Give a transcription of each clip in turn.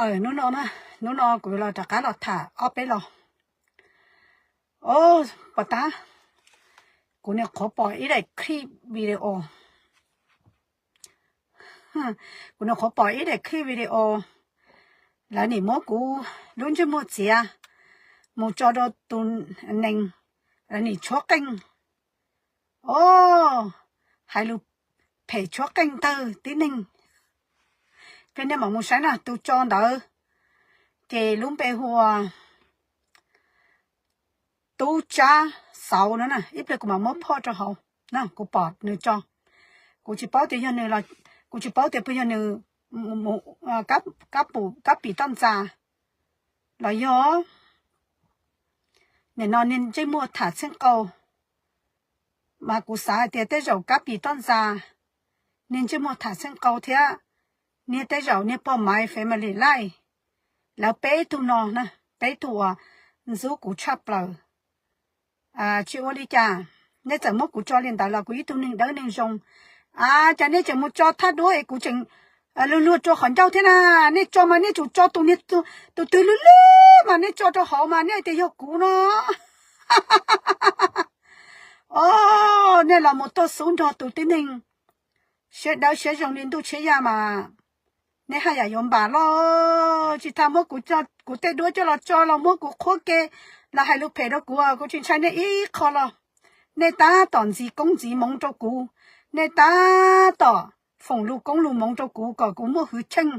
Hnub no, hnub no kuv los rov qab los tham ob peb los. Os, puas tab, kuv nyuam qhuav pom ib daim clip video. Kuv nyuam qhuav pom ib daim clip video, lawv nim muab kuv lub ntsej muag txiav mus tso rau tus nees, lawv nim tshuab qeej. Os, hais lus phem tshuab qeej tawg tib neeg. Ces nej mam mus saib na, tus tso ntawd ces lub npe hu ua Tub Tsab Xauv no na, ib pliag kuv mam muab phoj rau hauv na, kuv pom nws tso. Kuv tsis paub tias yog nws, kuv tsis paub tias puas yog nws kab pim toj ntxas los yog. Nim no niag ntsej muag tham txheej qau, mas kuv xav hais tias tej zaum kab pim toj ntxas, niag ntsej muag tham txheej qau thiab niag tej zaum niag pog Maiv Family Life, lawv peb tug no na, peb tug uas ntxub kuv tshaj plaws. Tsis ua li cas, nej txawm muab kuv tso li ntawd los kuv ib tug neeg dawb neeg zoo. A, cas nej tseem mus tso thaj duab es kuv tseem luag luag rau qhov ncauj thiab na. Nej tso mas nej tsum tso tus niag, tus twg lwj lwj mas nej tso rau hauv mas nej hais tias yog kuv no. Os, nej los mus tuaj xub nrog tus tib neeg siab dawb siab zoo li ntuj tshiab yaj mas nej haj yam yuav npam loj. Tsis tas muab kuv tej duab coj los tso los muab kuv qhuab ke los hais lus phem rau kuv, kuv tsis ntshai nej ib qho los. Nej tab tom ntxiv koob ntxiv moov rau kuv, nej tab tom foom lus koob lus moov rau kuv kom kuv muaj hwv cheej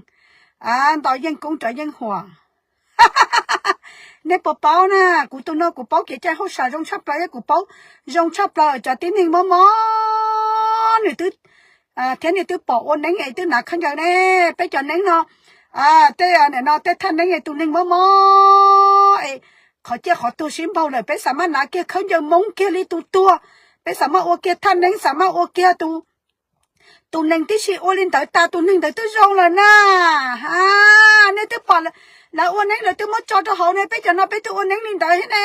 nto yeej koob rov yeej huam. Nej puas paub na, kuv tus no kuv paub kev cai hauj sam zoo tshaj plaws, yog kuv paub zoo tshaj plaws. Cov tib neeg mob mob nws twb, thiab nws twb pom ua neeb es twb hnav khaub ncaws ne. Peb cov neeb no, tej nim no tej thaj neeb es tus neeg mob mob es qhov ciaj qhov tuag sib npaug lawm, peb xam maj hnav kiag khaub ncaws Hmoob kiag li tus tuag, peb xam maj ua kiag thaj neeb, xam maj ua kiag tus tus neeg tib si, ua li ntawd tas tus neeg ntawd twb zoo lawm na. Nej twb pom lawv ua neeb lawv twb muab tso rau hauv ne, peb cov no peb twb ua neeb li ntawd thiab ne.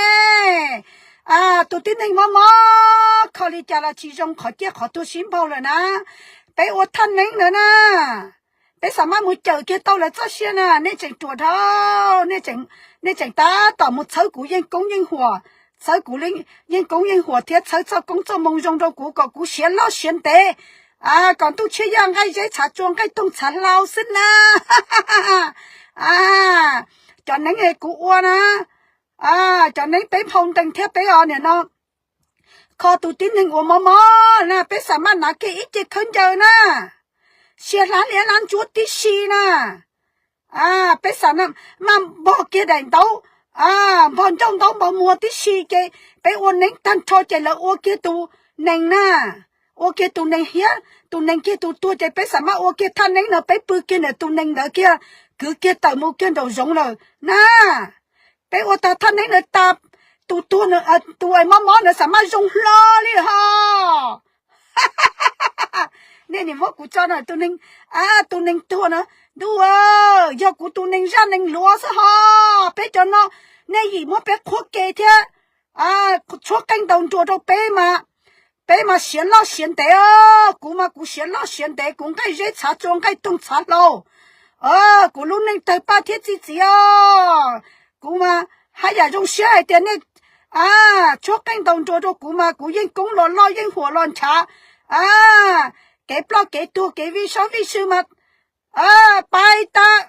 Tus tib neeg mob mob kho li cas los tsis zoo, qhov ciaj qhov tuag sib npaug lawm na. Peb ua thaj neeb ntawd na, peb xam maj mus cawm kiag tau lawv txoj sia na. Nej tseem ruam dhau, nej tseem tab tom mus txhawb kuv yeej koob yeej huam, txhawb kuv yeej koob yeej huam thiab txhawb txoj koob txoj moo zoo rau kuv kom kuv siav loj siav ntev, kom ntuj tshiab yaj nqaij zeb txhav tsua nqaij toog txhav hlau xwb na. Cov neeb es kuv ua na, cov neeb peb nphau ntees thiab peb os nim no kho tus tib neeg uas mob mob na, peb xam maj hnav kiag ib ce khaub ncaws na, sia hlab liab hlab ntsuab tib si na. Peb xam maj npog kiag daim ntaub, npog ncauj ntaub npog muag tib si ces peb ua neeb tag nrho ces lawv ua kiag tus nees na, ua kiag tus nees hiab, tus nees kiag tus tuag ces peb xam maj ua kiag thaj neeb no peb pw kiag ntawm tus nees ntawd kiag, kwv kiag tawm mus kiag nraum zoov lawm na. Peb ua tag thaj neeb ntawd tas, tus tuag, tus mob mob ntawd xam maj zoo hlo li ho. Nej nim muab kuv tso na tus neeg, tus neeg tuag na, ntuj, yog kuv tus neeg zaj neeg luav xwb ho. Peb cov no, nej yim muab peb qhuab ke thiab tshuab qeej ntaus nruas rau peb mas, peb mas siav loj siav ntev. Kuv mas kuv siav loj siav ntev, kuv nqaij zeb txhav tsua nqaij toog txhav hlau, kuv lub neej tawg paj thiab txi txiv os. Kuv mas haj yam zoo siab hais tias nej tshuab qeej ntaus nruas rau kuv mas kuv yeej koob los loj yeej huam los nchav. Kev ploj kev tuag kev vij sob vij sw mas pais tas.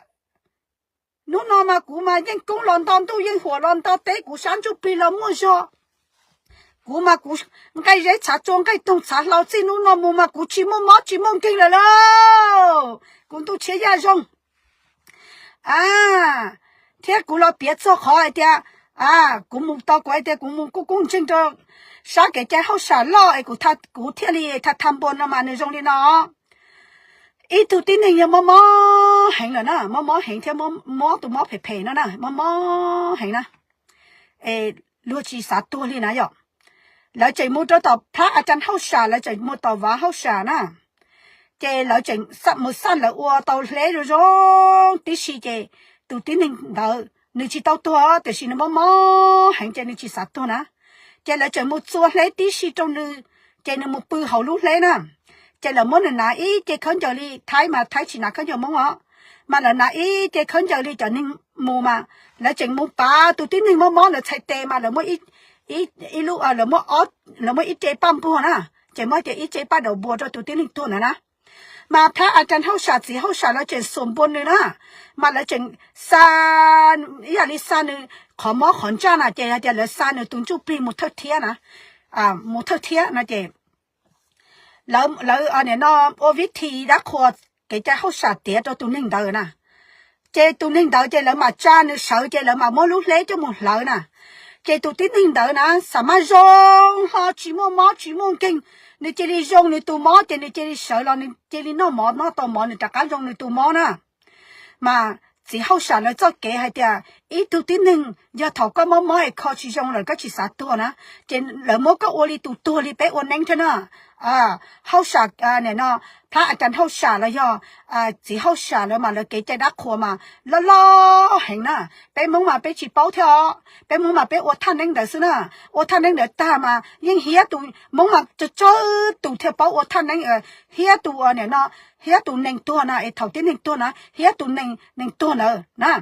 Hnub no mas kuv mas yeej koob los nto ntuj yeej huam los nto teb, kuv sab ntsuj plig los muaj zog. Kuv mas kuv nqaij zeb txhav tsua nqaij toog txhav hlau, txij hnub no mus mas kuv tsis muaj mob tsis muaj nkeeg lawm lauj. Kuv ntuj tshiab yaj zoo. Thiab kuv los piav txog qhov hais tias kuv mus tau, kuv hais tias kuv mus kuj kuj ntseeg rau sab kev cai hauj sam loj es kuv thiaj li tha tha npua no mas nws zoo li no. Ib tug tib neeg yog mob mob heev lawm na, mob mob heev thiab mob tus mob phem phem no na, mob mob heev na, es luag tsis xav tuag li na yom. Lawv tseem mus rau tom phab a cas hauj sam, lawv tseem mus tom vav hauj sam na. Ces lawv tseem mus xaj lawv ua tau hleb zoo zoo tib si, ces tus tib neeg ntawd nws tsis tau tuag tiam sis nws mob mob heev ces nws tsis xav tuag na. Ces lawv tseem mus txua hleb tib si rau nws, ces nws mus pw hauv lub hleb na. Ces lawv muab nws hnav ib ce khaub ncaws li Thaib mas Thaib tsis hnav khaub ncaws Hmoob os, Mas lawv hnav ib ce khaub ncaws li cov neeg mus mas lawv tseem mus pav tus tib neeg mob mob ntawd txhais tes mas lawv muab ib, lawv muab ib ce paj npuag na, ces muab tias ib ce paj daus npuas rau tus tib neeg tuag ntawd na. Mas phab a cas hauj sam txiv hauj sam lawv tseem xuas npua nws na, mas lawv tseem xa, ib yam li xa nws qhov mob qhov ntsaj na, ces hais tias lawv xa nws tus ntsuj plig mus thawj thiab na, mus thawj thiab no ces lawv nim no ua vib thi dab qhuas kev cai hauj sam tiav rau tus neeg ntawd na. Ces tus neeg ntawd ces lawv mam tsa nws sawv ces lawv mam muab lub hleb coj mus hlawv na. Ces tus tib neeg ntawd na xav mas zoo hlo tsis muaj mob tsis muaj nkeeg, nws cia li zoo nws tus mob ces nws cia li sawv los nws cia li noj mov noj tau mov nws rov qab zoo nws tus mob na. Mas txiv hauj sam lawv txoj kev hais tias ib tug tib neeg yog thaum koj mob mob es kho tsis zoo lawm koj tsis xav tuag na, ces lawv muab koj ua li tus tuag li peb ua neeb thiab na. Hauj sam, nim no phab a cas hauj sam los yog txiv hauj sam lawv mas lawv kev cai dab qhuas mas loj loj heev na. Peb Hmoob mas peb tsis paub thiab os, peb Hmoob mas peb ua thaj neeb ntawd xwb na. Ua thaj neeb ntawd tag mas yeej hiab tus Hmoob mas tsawg tsawg tus thiaj paub ua thaj neeb, hiab tus, nim no, hiab tus neeg tuag na es thaum tib neeg tuag na hiab tus neeg, neeg tuag ntawd na.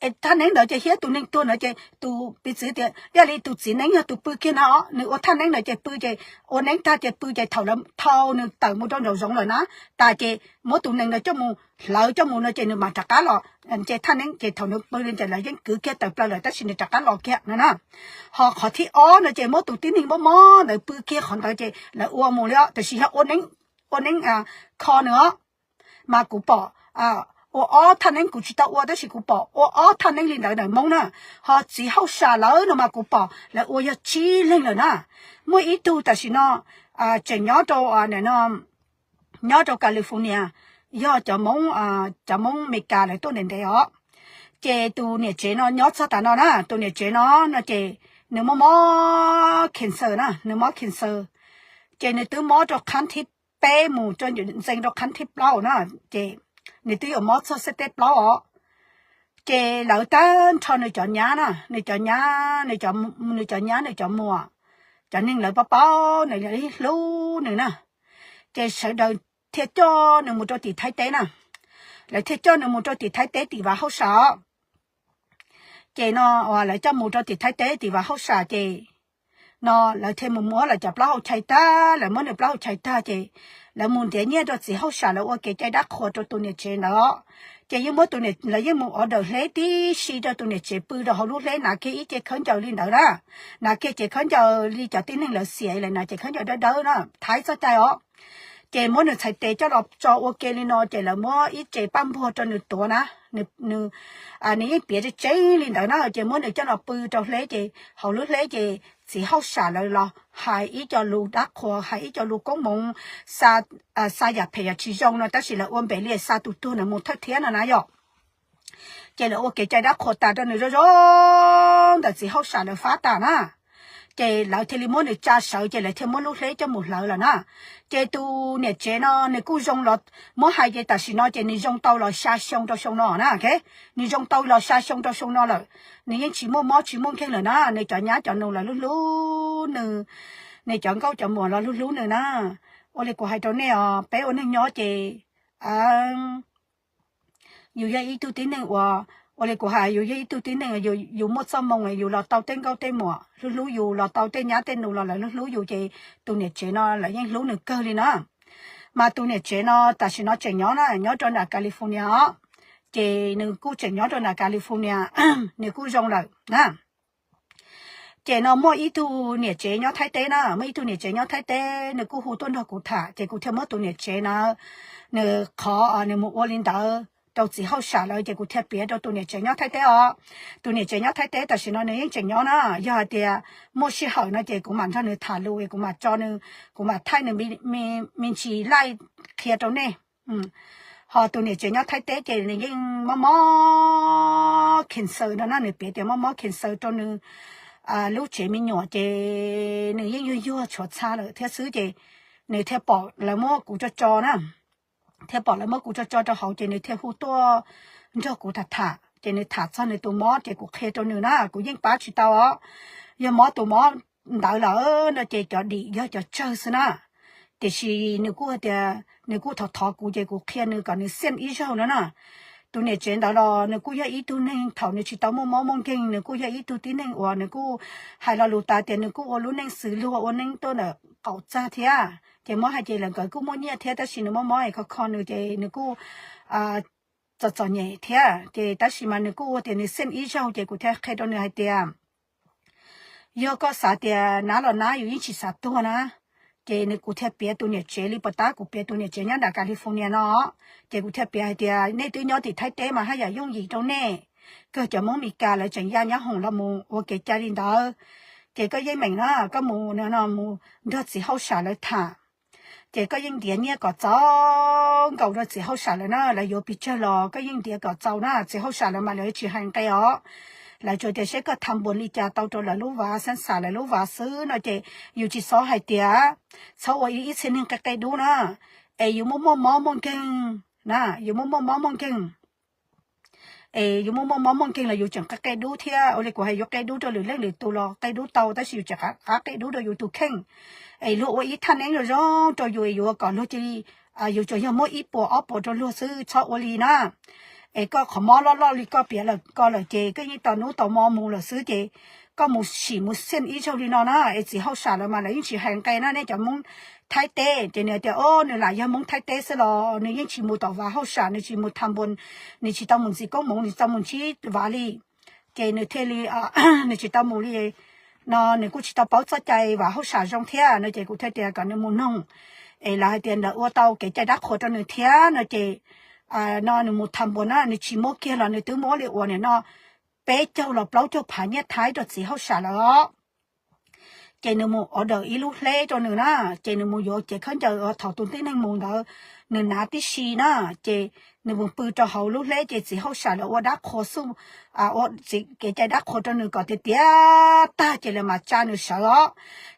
Es thaj neeb ntawd ces hiab tus neeg tuag ntawd ces tus piv txwv tias ib yam li tus txiv neeb yog tus pw kiag no, nws ua thaj neeb ntawd ces pw ces ua neeb tag ces pw ces thaum lawv thau nws tawm mus rau nraum zoov lawm na, tas ces muab tus neeg ntawd coj mus hlawv coj mus no ces nws mam rov qab los nce thaj neeb ces thaum nws pw li ces lawv yeej kwv kiag tawm plaws lawm tab sis nws rov qab los kiag no na. Ho qhov thib ob no ces muab tus tib neeg mob mob ntawd pw kiag qhov ntawd ces lawv ua mus li os, tiam sis yog ua neeb kho nws os. Mas kuv pom ua ob thaj neeb, kuv tsis tau ua tab sis kuv pom ua ob thaj neeb li ntawd ntawm Hmoob na. Ho txiv hauj sam lawv no mas kuv pom lawv ua yog tsib leeg lawm na. Muaj ib tug tam sim no tseem nyob rau, no, nyob rau California, yog cov Hmoob, cov Hmoob Amelikas lawv tuaj ntev ntev os. Ces tus niam tsev no nyob txog tav no na, tus niam tsev no no ces nws mob mob cancer na, nws mob cancer. Ces nws twb mob rau qhab thib peb mus ntxees rau qhab thib plaub na, ces nws twb yuav mob txog xib teb plaub os. Ces lawv tag nrho nws cov nyab na, nws cov nyab, nws cov nyab nws cov muam, cov neeg lawv paub paub nws, lawv yeej hlub nws na. Ces sawv daws thiaj coj nws mus rau tim Thaib teb na. Lawv thiaj coj nws mus rau tim Thaib teb tim Vas Hauj Sam os. Ces no lawv coj mus rau tim Thaib teb tim Vas Hauj Sam ces no lawv thiaj mus muab lawv cov plaub hau chais tag, lawv muab nws plaub hau chais tag ces lawv mus ntiav nyiaj rau txiv hauj sam lawv ua kev cai dab qhuas rau tus niam tsev ntawd. Ces yeej muab tus, lawv yeej mus order hleb tib si rau tus niam tsev pw rau hauv lub hleb, hnav kiag ib ce khaub ncaws li ntawd na. Hnav kiag cev khaub ncaws li cov tib neeg lawv xiam lawm na, ces khaub ncaws dawb dawb na, Thaib txoj cai os. Ces muab nws txhais tes coj los tso ua ke li no ces lawv muab ib ce paj npuag rau nws tuav na. Nws, nws yeej piav tseeb tseeb li ntawd na, ces muab nws coj los pw rau hleb ces hauv lub hleb ces txiv hauj sam lawv los hais ib co lus dab qhuas, hais ib co lus koob hmoov, xa yam phem yam tsis zoo no tab sis lawv ua npem li xa tus tuag ntawd mus thawj thiab no na yom. Ces lawv ua kev cai dab qhuas tas rau nws zoo zoo ntawm txiv hauj sam lawv fab tas na. Ces lawv thiaj li muab nws tsa sawv ces lawv thiaj muab lub hleb coj mus hlawv lawm na. Ces tus niam tsev no nws kuj zoo los, muab hais ces tam sim no ces nws zoo tau los xya xyoo rau xyoo no na. Nws zoo tau los xya xyoo rau xyoo no lawm, nws yeej tsis muaj mob tsis muaj nkeeg lawm na. Nws cov nyab cov nus los hlub hlub nws, nws cov nkauj cov muam los hlub hlub nws na. Ua li kuv hais rau nej os, peb ua neej nyob ces yus yog ib tug tib neeg uas, ua li kuv hais, yus yog ib tug tib neeg, yus muaj txoj moo, yus los tau tej nkauj tej muam hlub hlub yus, los tau tej nyab tej nus los lawv hlub hlub yus ces tus niam tsev no lawv yeej hlub nws kawg li na. Mas tus niam tsev no tam sim no tseem nyob na, nyob rau nram California os. Ces nws kuj tseem nyob rau nram California, nws kuj zoo lawm na. Ces no muaj ib tug niam tsev nyob Thaib teb na, muaj ib tug niam tsev nyob Thaib teb nws kuj hu tuaj nrog kuv tham ces kuv thiaj muab tus niam tsev na, nws qhov nws mus ua li ntawd rau txiv hauj sam lawv ces kuv thiaj piav rau tus niam tsev nyob Thaib teb os. Tus niam tsev nyob Thaib teb tam sim no nws yeej tseem nyob na, yog hais tias muaj sij hawm no ces kuv mam nrog nws tham lus, kuv mam tso nws, kuv mam thaij nws me ntsis laij qhia rau nej. Ho tus niam tsev nyob Thaib teb ces nws yeej mob mob cancer no na, nws piav tias mob mob cancer rau nws lub tsev me nyuam ces nws yeej yuag yuag tshuav txha lawm thiab xwb ces nws thiaj pom lawv muab kuv tso tso na, thiaj pom lawv muab kuv tso tso rau hauv ces nws thiaj hu tuaj nrog kuv tham tham ces nws tham txog nws tus mob ces kuv qhia rau nws na, kuv yeej pab tsis tau os. Yog mob tus mob ntawd lawm no ces cov dim yog cov tsawg xwb na. Tiam sis nws kuj tias nws kuj thov thov kuv ces kuv qhia nws kom nws xiaj ib zaug no na. Tus niam tsev ntawd los nws kuj yog ib tug neeg thaum nws tsis tau muaj mob muaj nkeeg, nws kuj yog ib tug tib neeg uas nws kuj hais lo lus tas tias nws kuj ua lub neej xws luag ua neej tuaj ntawm qaum txag thiab. Ces muab hais ces lawv nkawd kuj muaj nyiaj thiab, tab sis nws mob mob es kho kho nws ces nws kuj txom txom nyem thiab. Ces tab sis mas nws kuj ua tias nws xiaj ib zaug ces kuv thiaj qhia rau nws hais tias, yog koj xav tias nab los nab, yus yeej tsis xav tuag na. Ces nws, kuv thiaj piav tus niam tsev li puas tab kuv piav tus niam tsev nyob nram California no. Ces kuv thiaj piav hais tias nej twb nyob tim Thaib teb mas haj yam yooj yim rau nej, kawg cov Hmoob Mes Kas lawv tseem ya nyab hoom los mus ua kev cai li ntawd. Ces koj yeej meem na, koj mus no mus nrog txiv hauj sam lawv tham, ces koj yeej ntiav nyiaj kom txaus nkaus rau txiv hauj sam lawv na, lawv yuav pes tsawg los koj yeej ntiav kom txaus na, txiv hauj sam lawv mas lawv tsis hais nqe os. Lawv tsuas tias seb koj tham npuas li cas tau rau lawv lub vav, xeeb xam lawv lub vav xwb no ces yus tsis txhob hais tias, txhob ua ib txhia neeg qe qe dub na. Es yus muaj muaj mob muaj nkeeg na, yus muaj muaj mob muaj nkeeg, es yus muaj muaj mob muaj nkeeg los yus tseem qe qe dub thiab. Ua li kuv hais, yus qe dub rau lwm leej lwm tus los qe dub tau, tab sis yus tseem qab qe dub rau yus tus kheej. Es luag ua ib thaj neeb zoo zoo rau yus es yuav kom luag cia li, yus tsuas yog muab ib puas ob puas rau luag xwb, txhob ua li na. Es koj qhov mob loj loj li koj piav lawm ko lawm ces koj yeej tos hnub tos hmo mus lawm xwb ces koj mus sim mus xiaj ib zaug li no na. Es txiv hauj sam lawv mas lawv yeej tsis hais nqe na, nej cov Hmoob Thaib teb ces nws tias o, nws lam yog Hmoob Thaib teb xwb los nws yeej tsis mus tom vav hauj sam, nws tsis mus tham npuas, nws tsis tau mus ntxiv koob hmoov, nws tsis tau mus ntsib vav li. Ces nws thiaj li, nws tsis tau mus li no, nws kuj tsis tau paub txoj cai vav hauj sam zoo thiab no ces kuv thiaj tias kom nws mus noog es lawv hais tias lawv ua tau kev cai dab qhuas rau nws thiab no ces no nws mus tham npuas na, nws tsis muab kiag los nws twb muab li uas nim no peb caug los plaub caug phav nyiaj Thaib rau txiv hauj sam lawm os. Ces nws mus order ib lub hleb rau nws na, ces nws mus yuav cev khaub ncaws thaum tus tib neeg mus ntawd nws hnav tib si na, ces nws mus pw rau hauv lub hleb ces txiv hauj sam lawv ua dab qhuas xwb, kev cai dab qhuas rau nws kom tiag tiag tag ces lawv mam tsa nws sawv os.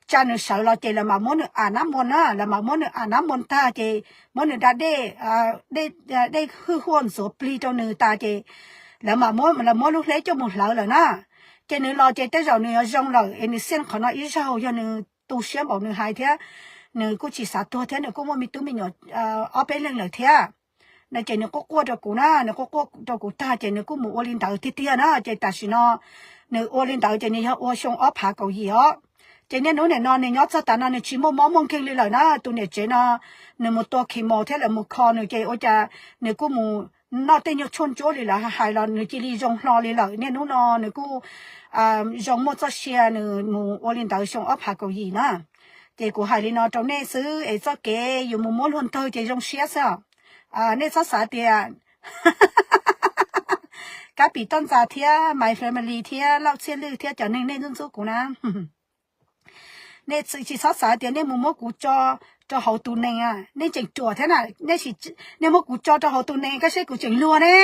Tsa nws sawv los ces lawv mam muab nws am nab muas na, lawv mam muab nws am nab muas tag ces muab nws da dej, dej hwj huaj ntxuav plig rau nws tas ces lawv mam muab, lawv muab lub hleb coj mus hlawv lawm na. Ces nws los ces tej zaum nws yuav zoo lawm es nws xiaj qhov no ib zaug, yog nws tu siab npaum nws hais thiab nws kuj tsis xav tuag thiab nws kuj muaj me tub me nyuam ob peb leeg lawm thiab no ces nws quaj quaj rau kuv na, nws quaj quaj rau kuv tag ces nws kuj mus ua li ntawd tiag tiag na. Ces tam sim no nws ua li ntawd ces nws yog ua xyoo ob phav kaum yim os. Ces niaj hnub nim no nws nyob txog tav no nws tsis muaj mob muaj nkeeg li lawm na. Tus niam tsev no nws mus tua chemo thiab lawv mus kho nws ces ua cas nws kuj mus noj tej nyuag tshuaj ntsuab li lawv hais los nws cia li zoo hlo li lawm. Niaj hnub no nws kuj zoo muaj txoj sia, nws mus ua li ntawd xyoo ob phav kaum yim na. Ces kuv hais li no rau nej xwb es txoj kev yus mus muab luag ntawg ces zoo siab xwb os. Nej txhob xav tias Kab Pim Toj Ntxas thiab My Family thiab Lauj Txhiaj Lwj thiab cov neeg nej ntxub ntxub kuv na, nej tsis txhob xav tias nej mus muab kuv tso rau hauv tus nees, nej tseem ruam thiab na. Nej muab kuv tso rau hauv tus nees koj seb kuv tseem luag ne.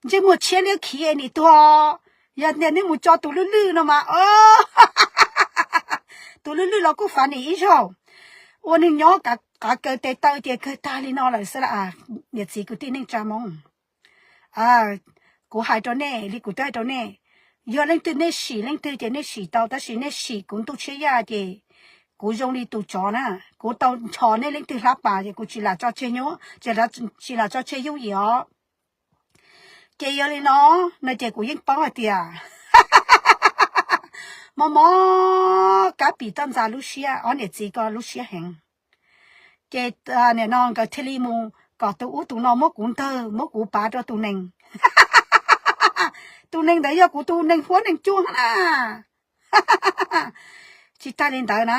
Ntsej muag tshiab liab khiv es nim tuag. Yog tias nej mus tso tus lwj lwj no mas, tus lwj lwj los kuj fav nim ib zaug. Ua neeg nyob qav kaws tes taw ces kawg tag li no lawm xwb las. Niam txiv kwv tij neej tsa Hmoob, kuv hais rau nej li kuv twb hais rau nej, yog leej twg nej sim leej twg ces nej sim tau, tab sis nej sim kuv ntuj tshiab yaj ces kuv zoo li tus tsov na. Kuv tau nchos nej leej twg hlab pas ces kuv tsis lam tso tseg nyob, tsis lam tso tseg yooj yim os. Ces yog li no, no ces kuv yeej paub hais tias mob mob Kab Pim Toj Ntxas lub siab, ob niam txiv ko lub siab heev. Ces nim no nkawd thiaj li mus kom tus ub tus no muab kuv ntawg muab kuv pav rau tus nees. Tus nees ntawd yog kuv tus nees huab nees cua na. Tsis tag li ntawd na,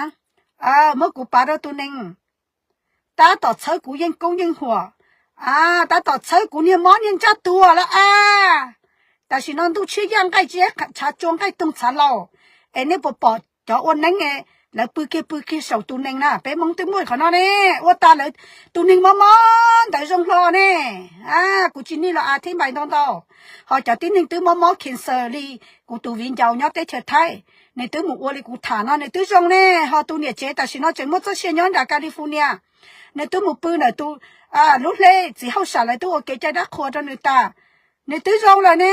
muab kuv pav rau tus nees, tab tom txhawb kuv yeej koob yeej huam, tab tom txhawb kuv niag mob niag ntsaj tuag lawm a. Tam sim no ntuj tshiab yaj nqaij tshiab tshav tsua nqaij toog txhav laus, es nej puas pom cov ua neeb lawv pw kiag pw kiag saum tus nees na? Peb Hmoob twb muaj qhov no ne, ua tas lawv tus neeg mob mob ntawd zoo hlo ne. Kuv tsis nij los a thib npais ntau ntau, ho cov tib neeg twb mob mob cancer li kuv tus viv ncaus nyob teb chaws Thaib, nws twb mus ua li kuv tham no nws twb zoo ne. Ho tus niam tsev tam sim no tseem muaj txoj sia nyob nram California, nws twb mus pw ntawm tus lub hleb txiv hauj sam lawv twb ua kev cai dab qhuas rau nws tas, nws twb zoo lawm ne.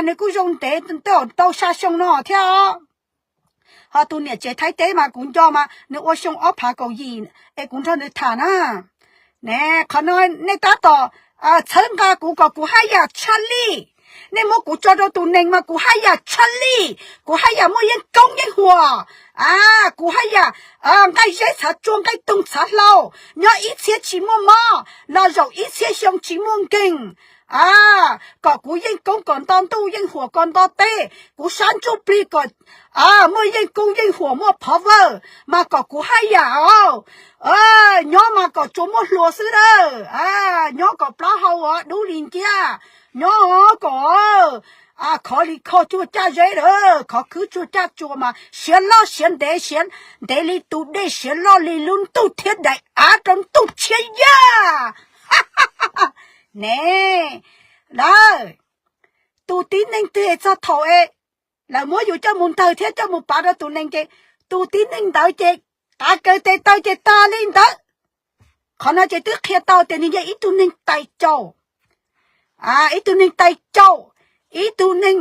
Nws kuj zoo ntev tau xya xyoo no thiab os. Ho tus niam tsev Thaib teb mas kuv nco mas nws ua xyoo ob phav kaum yim es kuv nrog nws tham na. Ne, qhov no nej tab tom txhawb nqa kuv kom kuv haj yam tshaj lij. Nej muab kuv tso rau tus neeg mas kuv haj yam tshaj lij, kuv haj yam muaj yeeb koob yeeb huam, a, kuv haj yam nqaij zeb txhav tsua nqaij toog txhav hlau, nyob ib txhiab tsis muaj mob los zaum ib txhiab xyoo tsis muaj nkeeg. A, kom kuv yeej koob kom nto ntuj yeej huam kom nto teb, kuv sab ntsuj plig kom muaj yeej koob yeej huam muaj phov vawj, mas kom kuv haj yam os. Nyob mas kom tsuas muaj hluas xwb dawb, nyob kom plaub hau os dub li nciab, nyob kom khov li kho tsuag caj zeb lawm, khov khwb tsuag caj tsua mas siav loj siav ntev, siav ntev li tus dej, siav loj li lub ntuj thiab daim av rau ntuj tshiab yaj. Ne, lawm, tus tib neeg twg es txog thaum es lawv muab yus coj mus ntawg thiab coj mus pav rau tus neeg ces tus tib neeg ntawd ces qav kaws tes taw ces tag li ntawd. Qhov no ces twb qhia tau tias nws yog ib tug neeg tais caus, ib tug neeg tais caus, ib tug neeg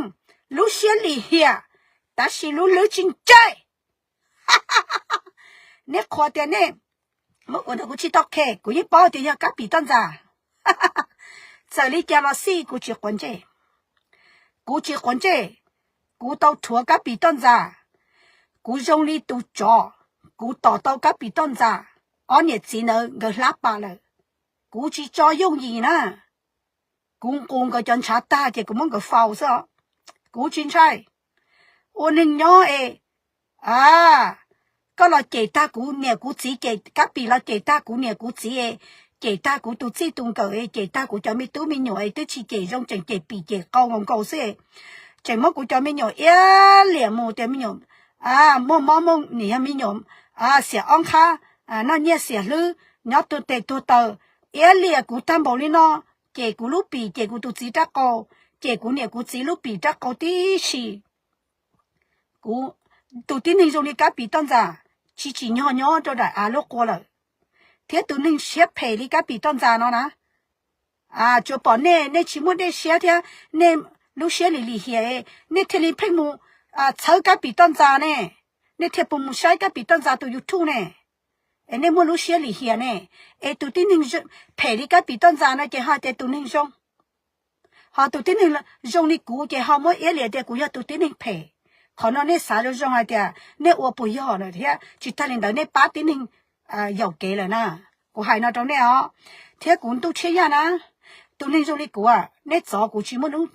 lub siab lim hiam, tab sis lub hlwb tsis ntse. Nej qhuas tias nej, kuv tsis tau khe, kuv yeej paub tias yog Kab Pim Toj Ntxas. Txawm li cas los xij kuv tsis quav ntsej. Kuv tsis quav ntsej. Kuv tau rhuav Kab Pim Toj Ntxas. Kuv zoo li tus tsov, kuv tom tau Kab Pim Toj Ntxas. Ob niam txiv ntawd nkawd hlab pas lawm. Kuv tsis tso yooj yim na. Kuv nqus nkawd cov ntshav tag ces kuv muab nkawd faus xwb. Kuv tsis ntshai. Ua neeg nyob es, a, koj los cem tag kuv niam kuv txiv, cem Kab Pim los cem tag kuv niam kuv txiv, cem tag kuv tus txij tus nkawm, cem tag kuv cov me tub me nyuam es twb tsis cem zoo, tseem cem pim cem qau nkaus nkaus xwb. Tseem muab kuv cov me nyuam iab liam mus tias me nyuam muaj mob muaj, nim yog me nyuam xiam ob nqhab, noj nyiaj xiam hlwb, nyob tuag tes tuag taw, iab liam kuv tag npaum li no, cem kuv lub pim, cem kuv tus txiv rab qau, cem kuv niam kuv txiv lub pim rab qau tib si. Kuv, tus tib neeg zoo li Kab Pim Toj Ntxas tsis tsim nyog nyob rau daim av lub qua lawm, thiab tus neeg siab phem li Kab Pim Toj Ntxas no na, tsuas pom nej, nej tsis muaj dej siab thiab nej lub siab lim lim hiam, nej thiaj li pheej mus txhawb Kab Pim Toj Ntxas ne, nej thiaj pus mus saib Kab Pim Toj Ntxas tus YouTube ne, es nej muaj lub siab lim hiam ne. Es tus tib neeg phem li Kab Pim Toj Ntxas no ces ho tias tus neeg zoo, ho tus tib neeg zoo li kuv ces ho muab iab liam tias kuv yog tus tib neeg phem. Qhov no nej xav zoo zoo hais tias nej ua puas yog lawm thiab, tsis tag li ntawd nej pab tib neeg yaum kev lawm na. Kuv hais no rau nej os, thiab kuv ntuj tshiab yaj na, tus neeg zoo li kuv, nej txov kuv tsis muaj hnub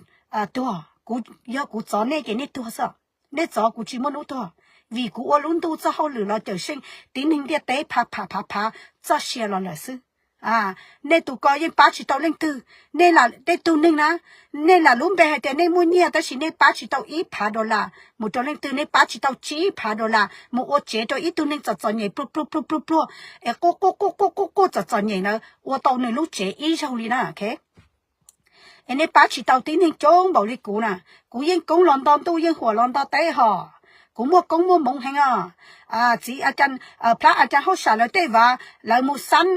tuag, kuv, yog kuv txov nej ces nej tuag xwb. Nej txov kuv tsis muaj hnub tuag, vim kuv ua lub ntuj txoj hauj lwm los cawm seej tib neeg ntiaj teb phav phav phav phav txoj sia los lawm xwb. Nej tus ko yeej pab tsis tau leej twg. Nej lam, tej tug neeg na, nej lam lub npe hais tias nej muaj nyiaj tab sis nej pab tsis tau ib phav dollar mus rau leej twg, nej pab tsis tau tsib phav dollar mus ua tsev rau ib tug neeg txom txom nyem pluag pluag pluag pluag pluag, es quaj quaj quaj quaj quaj quaj txom txom nyem na, ua tau nws lub tsev ib zaug li na. Es nej pab tsis tau tib neeg coob npaum li kuv na. Kuv yeej koob los nto ntuj yeej huam los nto teb hos. Kuv muaj koob muaj hmoov heev os. Txiv, plab a caj hauj sam lawv tej vav lawv mus xab,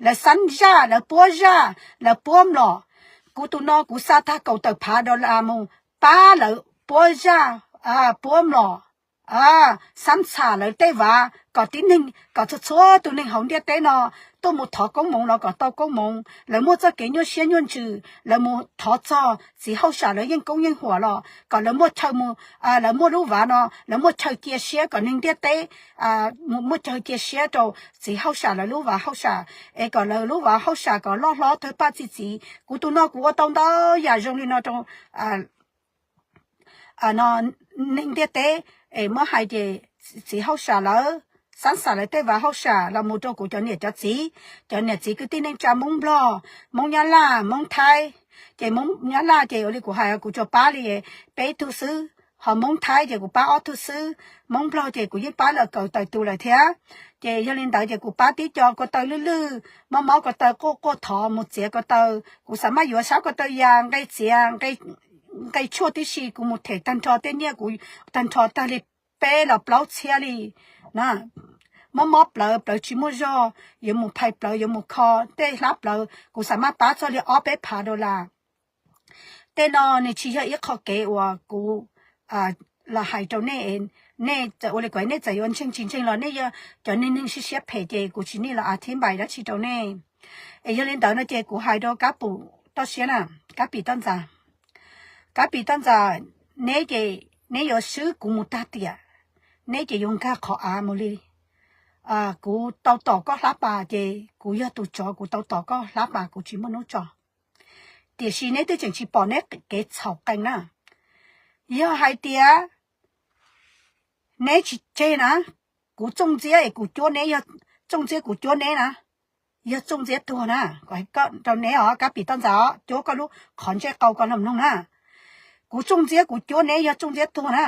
lawv xab zaj, lawv puab zaj, lawv puab mlom. Kuv tus no kuv xa tag kaum tawm phav dollar mus pab lawv puab zaj, puab mlom, xab txham lawv tej vav kom tib neeg, kom txhua txhua tus neeg hauv ntiaj teb no tuaj mus thov koob hmoov los kom tau koob hmoov. Lawv muaj txoj kev nyuaj siab nyuaj ntsws, lawv mus thov txog txiv hauj sam lawv yeej koob yeej huam los kom lawv muaj chaw mus, lawv muaj lub vav no lawv muaj chaw cia siab kom neeg ntiaj teb muaj chaw cia siab rau txiv hauj sam lawv lub vav hauj sam, es kom lawv lub vav hauj sam kom loj hlob tawg paj txi txiv. Kuv tus no kuv ua tau ntau yam zoo li no rau neeg ntiaj teb, es muab hais ces txiv hauj sam lawv, xab xam lawv tej vav hauj sam los mus rau kuv cov niam cov txiv, cov niam txiv kwv tij neej tsa Hmoob Nplog, Hmoob Nyab Laj, Hmoob Thaib. Ces Hmoob Nyab Laj ces ua li kuv hais kuv tsuas pab li peb tug xwb, ho Hmoob Thaib ces kuv pab ob tug xwb, Hmoob Nplog ces kuv yeej pab lawm kaum tawm tus lawm thiab. Ces yog li ntawd ces kuv pab tib co ko taw lwj lwj, mob mob ko taw, quaj quaj thov mus txiav ko taw, kuv xav maj yuav sab ko taw ya nqe txiav, nqe tshuaj tib si, kuv mus them tag nrho tej nyiaj kuv tag nrho tag li peb los plaub txhiab li na. Mob mob plawv, plawv tsis muaj zog, yuav mus phais plawv, yuav mus kho tej hlab plawv, kuv xav maj pab txog li ob peb phav dollar. Tej no nws tsis yog ib qho kev uas kuv los hais rau nej, nej txawm ua li kuv, nej txawm yuav ntseeg tsis ntseeg los nej yog cov neeg siab siab phem ces kuv tsis nij los a thib npais dab tsi rau nej. Es yog li ntawd no ces kuv hais rau Kab Pim toj siab na, Kab Pim toj ntxas, Kab Pim toj ntxas, neb ces neb yuav swb kuv mus tag tiam, neb ces yuav nkag qhov av mus li. Kuv tau tom koj hlab pas ces kuv yog tus tsov, kuv tau tom koj hlab pas, kuv tsis muaj hnub tso. Tiam sis neb twb tseem tsis pom neb kev txhaum qees na. Yog hais tias neb tsis tseg na, kuv Txooj Ntxiab es kuv cuab neb, yog Txooj Ntxiab kuv cuab neb na, yog Txooj Ntxiab tuag na, rau neb os, Kab Pim toj ntxas os, cuab koj lub qhov ntsej qau koj los mloog na. Kuv Txooj Ntxiab kuv cuab neb, yog Txooj Ntxiab tuag na,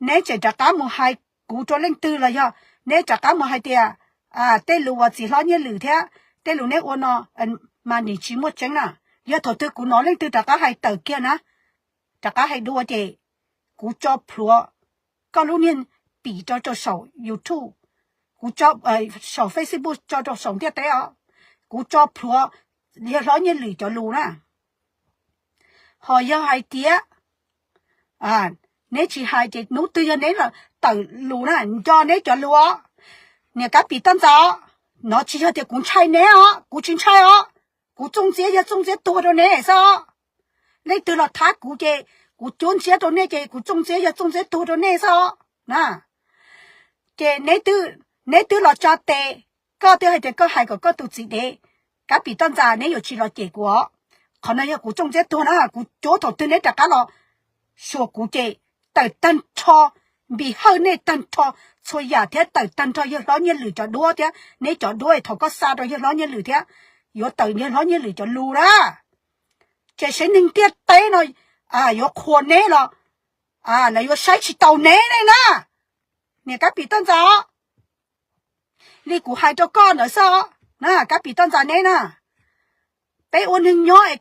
neb tseem rov qab mus hais kuv rau leej twg los yog neb rov qab mus hais tias tej lus uas txiv hlob Nyiaj Lwm thiab tej lus neb ua no mas nim tsis muaj tseeb na. Yog thaum twg kuv hnov leej twg rov qab hais tawm kiag na, rov qab hais dua ces kuv tso plhuav koj lub niag pim rau rau saum YouTube, kuv tso saum Facebook, tso rau saum ntiaj teb os, kuv tso plhuav yawg hlob Nyiaj Lwm cov lus na. Ho yog hais tias neb tsis hais ces hnub twg yog neb los tawm lus na, nco neb cov lus os. Niam Kab Pim toj ntxas os, no tsis yog tias kuv ntshai neb os, kuv tsis ntshai os. Kuv Txooj Ntxiab yog Txooj Ntxiab tuag rau neb xwb os. Leej twg los thab kuv ces kuv cuab ntsiab rau nej ces kuv Txooj Ntxiab yog Txooj Ntxiab tuag rau nej xwb os na. Ces neb twb los tsa tes, koj twb hais tias koj hais kom koj tus txiv dev, Kab Pim toj ntxas, neb yuav tsis los cem kuv os. Qhov no yog kuv Txooj Ntxiab tuag na, kuv cuab thaum twg neb rov qab los suas kuv ces tawm tag nrho, npis hawj nej tag nrho txhua yam thiab tawm tag nrho yawg hlob Nyiaj Lwm cov duab thiab neb cov duab thaum koj xa rau yawg hlob Nyiaj Lwm thiab yuav tawm yawg hlob Nyiaj Lwm cov lus na. Ces saib neeg ntiaj teb no yuav qhuas neb los lawv yuav saib tsis taus neb ne na. Niam Kab Pim toj ntxas, li kuv hais rau koj ntawd xwb na, Kab Pim toj ntxas neb na. Peb ua neeg nyob es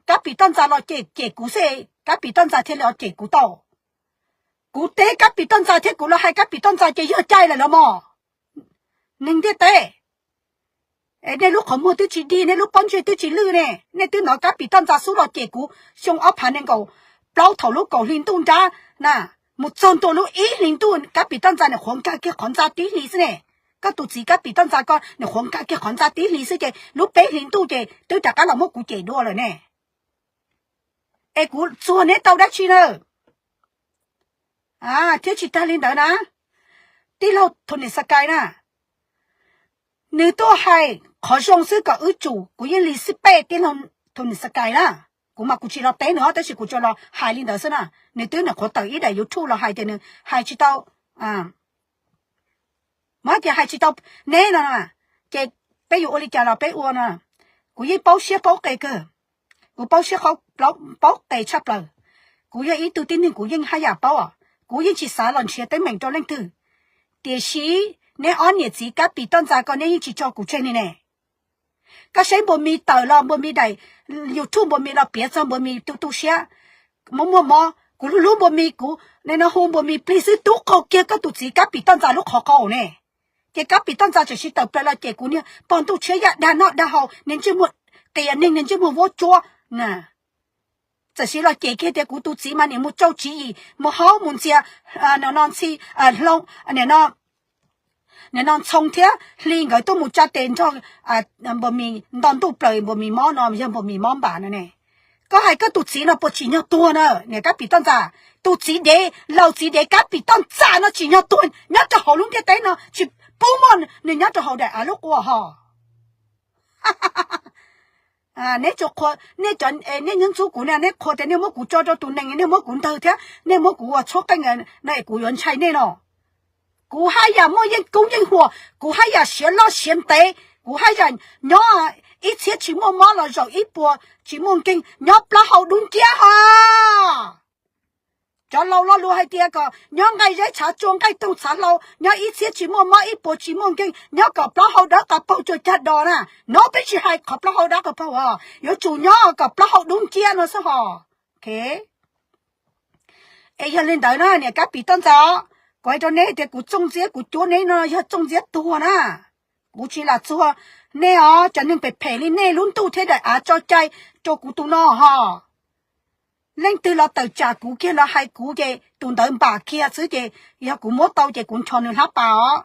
Kab Pim toj ntxas los cem cem kuv xwb, Kab Pim toj ntxas thiaj li los cem kuv tau. Kuv teb Kab Pim toj ntxas thiab kuv los hais Kab Pim toj ntxas ces yog caij lawm los mas. Neeg ntiaj teb, nej lub qhov muag twb tsis dig, nej lub pob ntseg twb tsis lwj ne, nej twb hnov Kab Pim toj ntxas xub los cem kuv xyoo ob phav nees nkaum plaub thaum lub kaum hli ntuj nrab na, mus txog ntua lub ib hlis ntuj Kab Pim toj ntxas nim qhuav nkag kiag qhov ntxa tib hlis xwb ne. Koj tus txiv Kab Pim toj ntxas koj nim qhuav nkag kiag qhov ntxa tib hlis xwb ces lub peb hlis ntuj ces twb rov qab los muab kuv cem dua lawm ne. Es kuv txuag neb tau dab tsi na? Thiab tsis tag li ntawd na, tij laug Tony Sky na, nws tuaj hais qhov zoo xwb kom wb tsum, kuv yeej li xij pej tij laug Tony Sky na. Kuv mas kuv tsis los teb nws os, tab sis kuv tsuas los hais li ntawd xwb na. Nws twb nim qhuav tawm ib daim YouTube los hais tias nws hais tsis tau, muab tias hais tsis tau neb no, ces peb yuav ua li cas los peb ua no. Kuv yeej paub siab paub qe kawg, kuv paub siab paub qe tshaj plaws. Kuv yog ib tug tib neeg kuv yeej haj yam paub os, kuv yeej tsis xav los nrhiav teeb meem rau leej twg. Tiam sis neb ob niam txiv Kab Pim toj ntxas ko neb yeej tsis tso kuv tseg li ne. Koj saib Npua Mis tawm los Npua Mis daim YouTube Npua Mis los piav txog Npua Mis tu tu siab, muaj muaj mob, kuv hlub hlub Npua Mis, kuv nim no hu Npua Mis plig xwb tub qaug kiag koj tus txiv Kab Pim toj ntxas lub qhov qaug ne. Ces Kab Pim toj ntxas tseem sib tawm plaws los cem kuv niag pog ntuj tshiab yaj dag noj dag haus niag ntsej muag qias neeg niag ntsej muag vuab tsuab na. Txawm siv los cem kiag tias kuv tus txiv mas nim mus tsau tswv yim mus haub mus ntxias, nim no ntxhi, hlo, nim no ntxhoo thiab hli nkawd tuaj mus tsa tes nrog Npua Mis nto ntuj plaws Npua Mis mob no yog Npua Mis mob npam no ne. Koj hais koj tus txiv no puas tsim nyog tuag na niam Kab Pim toj ntxas? Tus txiv dev laus txiv dev Kab Pim toj ntxas no tsim nyog tuag nyob rau hauv lub ntiaj teb no, tsis pub muaj nws nyob rau hauv daim av lub quas hos. Neb tsuas qhuas, nej nyob ntxub kuv na, nej qhuas tias nej muab kuv tso rau tus nees, nej muab kuv ntawg thiab nej muab kuv ua txhub qeej no es kuv yuav ntshai nej no. Kuv haj yam muaj yeej koob yeej huam, kuv haj yam siav loj siav ntev, kuv haj yam nyob ib txhiab tsis muaj mob los zaum ib puas tsis muaj nkeeg, nyob plaub hau dub nciab hos. Cov laus lo lus hais tias kom nyob nqaij zeb tshav tsua nqaij toog tshav hlau, nyob ib txhiab tsis muaj mob ib puas tsis muaj nkeeg, nyob kom plaub hau dawb qhov paug tsuas cag dos na. No peb tsis hais qhov plaub hau dawb qhov paug os, yuav tsum nyob kom plaub hau dub nciab no xwb hos. Es yog li ntawd na niam Kab Pim toj ntxas, kuv hais rau neb tias kuv Txooj Ntxiab kuv cuab neb no yog Txooj Ntxiab tuag na. Kuv tsis lam txuag nej os, cov neeg phem phem li nej lub ntuj thiab daim av tso cai rau kuv tus no hos. Leej twg los tawm tsam kuv kiag los hais kuv ces tus ntawd npam kiag xwb ces yog kuv muab tau ces kuv ncho nws hlab pas os.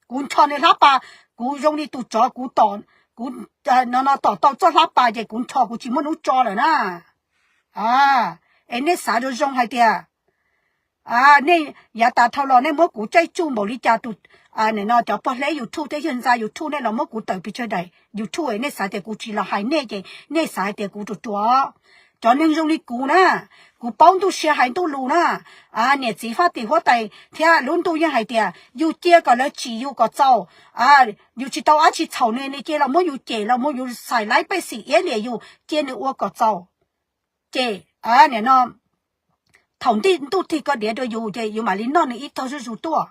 Kuv ncho nws hlab pas, kuv zoo li tus tsov kuv tom, kuv no no tom tau txoj hlab pas ces kuv ncho kuv tsis muaj hnub tso lawm na. Es nej xav zoo zoo hais tias nej yav tas dhau los nej muab kuv caij tsuj npaum li cas tus, no cov pog hleb YouTube thiab yawg ntxa YouTube nej los muab kuv tawm pes tsawg daim YouTube es nej xav tias kuv tsis los hais nej ces nej xav hais tias kuv ruam ruam. Cov neeg zoo li kuv na, kuv paub ntuj sia hais ntuj lus na. Niam txiv faj tim huab tais thiab lub ntuj yeej hais tias yus cia kom lawv tsim yus kom txaus, yus tsis tau dab tsi txhaum nws, nws cia los muab yus cem los muab yus xais laib pej xim iab liam yus, cia nws ua kom txaus. Ces nim no thaum ntuj tig koj diav rau yus ces yus mam li noj nws ib tog zuj zus tuaj,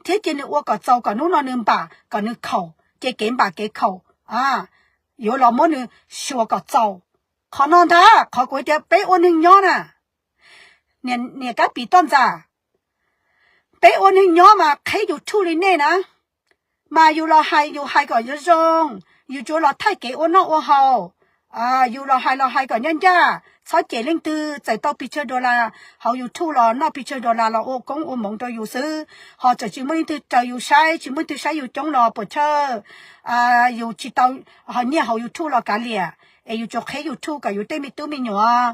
thiab cia nws ua kom txaus kom hnub no nws npam kom nws khaum ces kev npam kev khaum yuav los muab nws xyuas kom txaus. Qhov no ntag qhov kuv tias peb ua neeg nyob na, niam Kab Pim Toj Ntxas, peb ua neeg nyob mas qheb YouTube li nej na, mas yus los hais yus hais kom zoo zoo, yus tsuas los thaij kev ua noj ua haus, yus los hais los hais kom ncaj ncaj, txhob cem leej twg, txawm tau pes tsawg dollar hauv YouTube los noj pes tsawg dollar los ua koob ua hmoov rau yus xwb, ho txawm tsis muaj leej twg raws yus saib, tsis muaj leej twg saib yus coob los puas chawj, yus tsis tau nyiaj hauv YouTube los kav liam, es yus tsuas qheb YouTube kom yus tej me tub me nyuam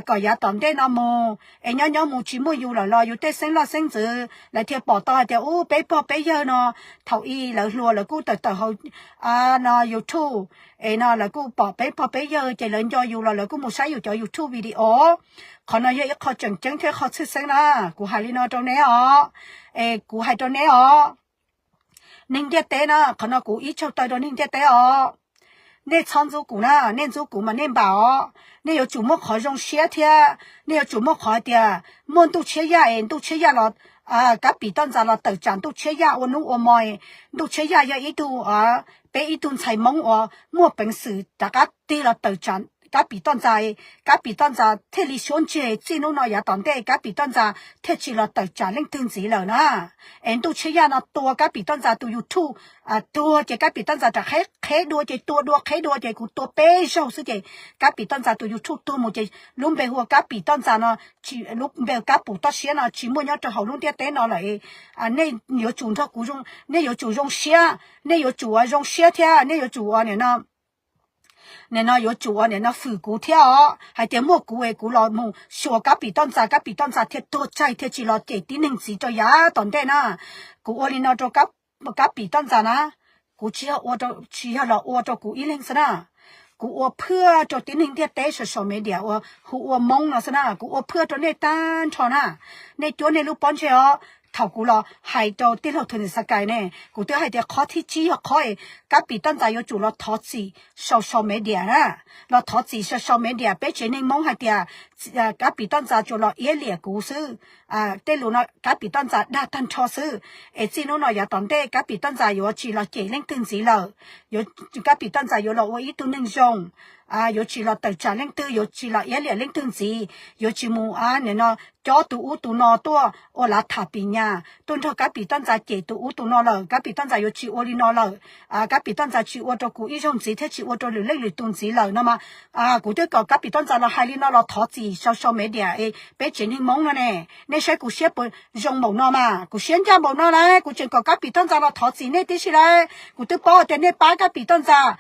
kom yav tom ntej no mus es nyob nyob mus tsis muaj yus lawm los yus tej xeeb loj xeeb ntxwv lawv thiaj pom tau hais tias ub peb pog peb yawg no thaum ub lawv hluas lawv kuj tawm tawm hauv no YouTube, es no lawv kuj pom peb pog peb yawg ces lawv nco yus los lawv kuj mus saib yus cov YouTube video. Qhov no yog ib qho tseem ceeb thiab qhov tshwj xeeb na, kuv hais li no rau neb os, es kuv hais rau neb os. Neeg ntiaj teb na, qhov no kuv ib tsaug taw rau neeg ntiaj teb os. Nej txhob ntxub kuv na, nej ntxub kuv mas nej npam os. Nej yuav tsum muaj qhov zoo siab thiab nej yuav tsum muaj qhov hais tias muaj Ntuj Tshiab Yaj es Ntuj Tshiab Yaj los, Kab Pim Toj Ntxas los tawm tsam Ntuj Tshiab Yaj ua hnub ua hmo. Ntuj Tshiab Yaj yog ib tug, peb ib tug ntxhais Hmoob uas muaj peev xwm rov qab tig los tawm tsam Kab Pim Toj Ntxas, Kab Pim Toj Ntxas thiaj li suab ntseg, txij hnub no yav tom ntej Kab Pim Toj Ntxas thiaj tsis los tawm tsam leej twg ntxiv lawm na. Es Ntuj Tshiab Yaj no tua Kab Pim Toj Ntxas tus YouTube tuag ces Kab Pim Toj Ntxas rov qheb dua ces tua dua qheb dua ces kuv tua peb zaug xwb ces Kab Pim Toj Ntxas tus YouTube tuag mus ces lub npe hu ua Kab Pim Toj Ntxas no, lub npe Kab Pim Toj Siab no tsis muaj nyob rau hauv lub ntiaj teb no lawm. Nej yuav tsum nrog kuv, nej yuav tsum zoo siab, nej yuav tsum ua zoo siab thiab nej yuav tsum ua nim no, nim no yuav tsum ua nim no fwm kuv thiab os, hais tias muaj kuv es kuv los mus xyuas Kab Pim Toj Ntxas, Kab Pim Toj Ntxas thiaj tuag tsaig thiaj tsis los cem tib neeg ntxiv rau yav tom ntej na. Kuv ua li no rau Kab Pim Toj Ntxas na, kuv tsis yog los ua rau kuv ib leeg xwb na, kuv ua phwaj rau tib neeg ntiaj teb social media uas hu ua Hmoob no xwb na, kuv ua phwaj rau nej tag nrho na. Nej cuab nej lub pob ntseg os. Thaum kuv los hais rau tij laug Thus Nis Xas Kais ne, kuv twb hais tias qhov thib tsib yog qhov es Kab Pim Toj Ntxas yuav tsum los thov txim social media na, los thov txim social media peb tsev neeg Hmoob hais tias Kab Pim Toj Ntxas tsuas los iab liam kuv xwb. Tej lus no Kab Pim Toj Ntxas dag tag nrho xwb. Es txij hnub no yav tom ntej Kab Pim Toj Ntxas yuav tsis los cem leej twg ntxiv lawm. Kab Pim Toj Ntxas yuav los ua ib tug neeg zoo, yuav tsis los tawm tsam leej twg, yuav tsis los iab liam leej twg ntxiv, yuav tsis mus nim no cob tus ub tus no tuaj ua lav tham pim nyas tuaj nrog Kab Pim Toj Ntxas cem tus ub tus no lawm. Kab Pim Toj Ntxas yuav tsis ua li no lawm. Kab Pim Toj Ntxas tsis ua rau kuv ib zaug ntxiv thiab tsis ua rau lwm leej lwm tus ntxiv lawm no mas, kuv twb kom Kab Pim Toj Ntxas los hais li no los thov txim social media es peb tsev neeg Hmoob no ne, nej saib kuv siab puas zoo npaum no mas, kuv siab ncaj npaum no lauj, kuv tseem kom Kab Pim Toj Ntxas los thov txim nej tib si lauj. Kuv twb paub tias nej pab Kab Pim Toj Ntxas,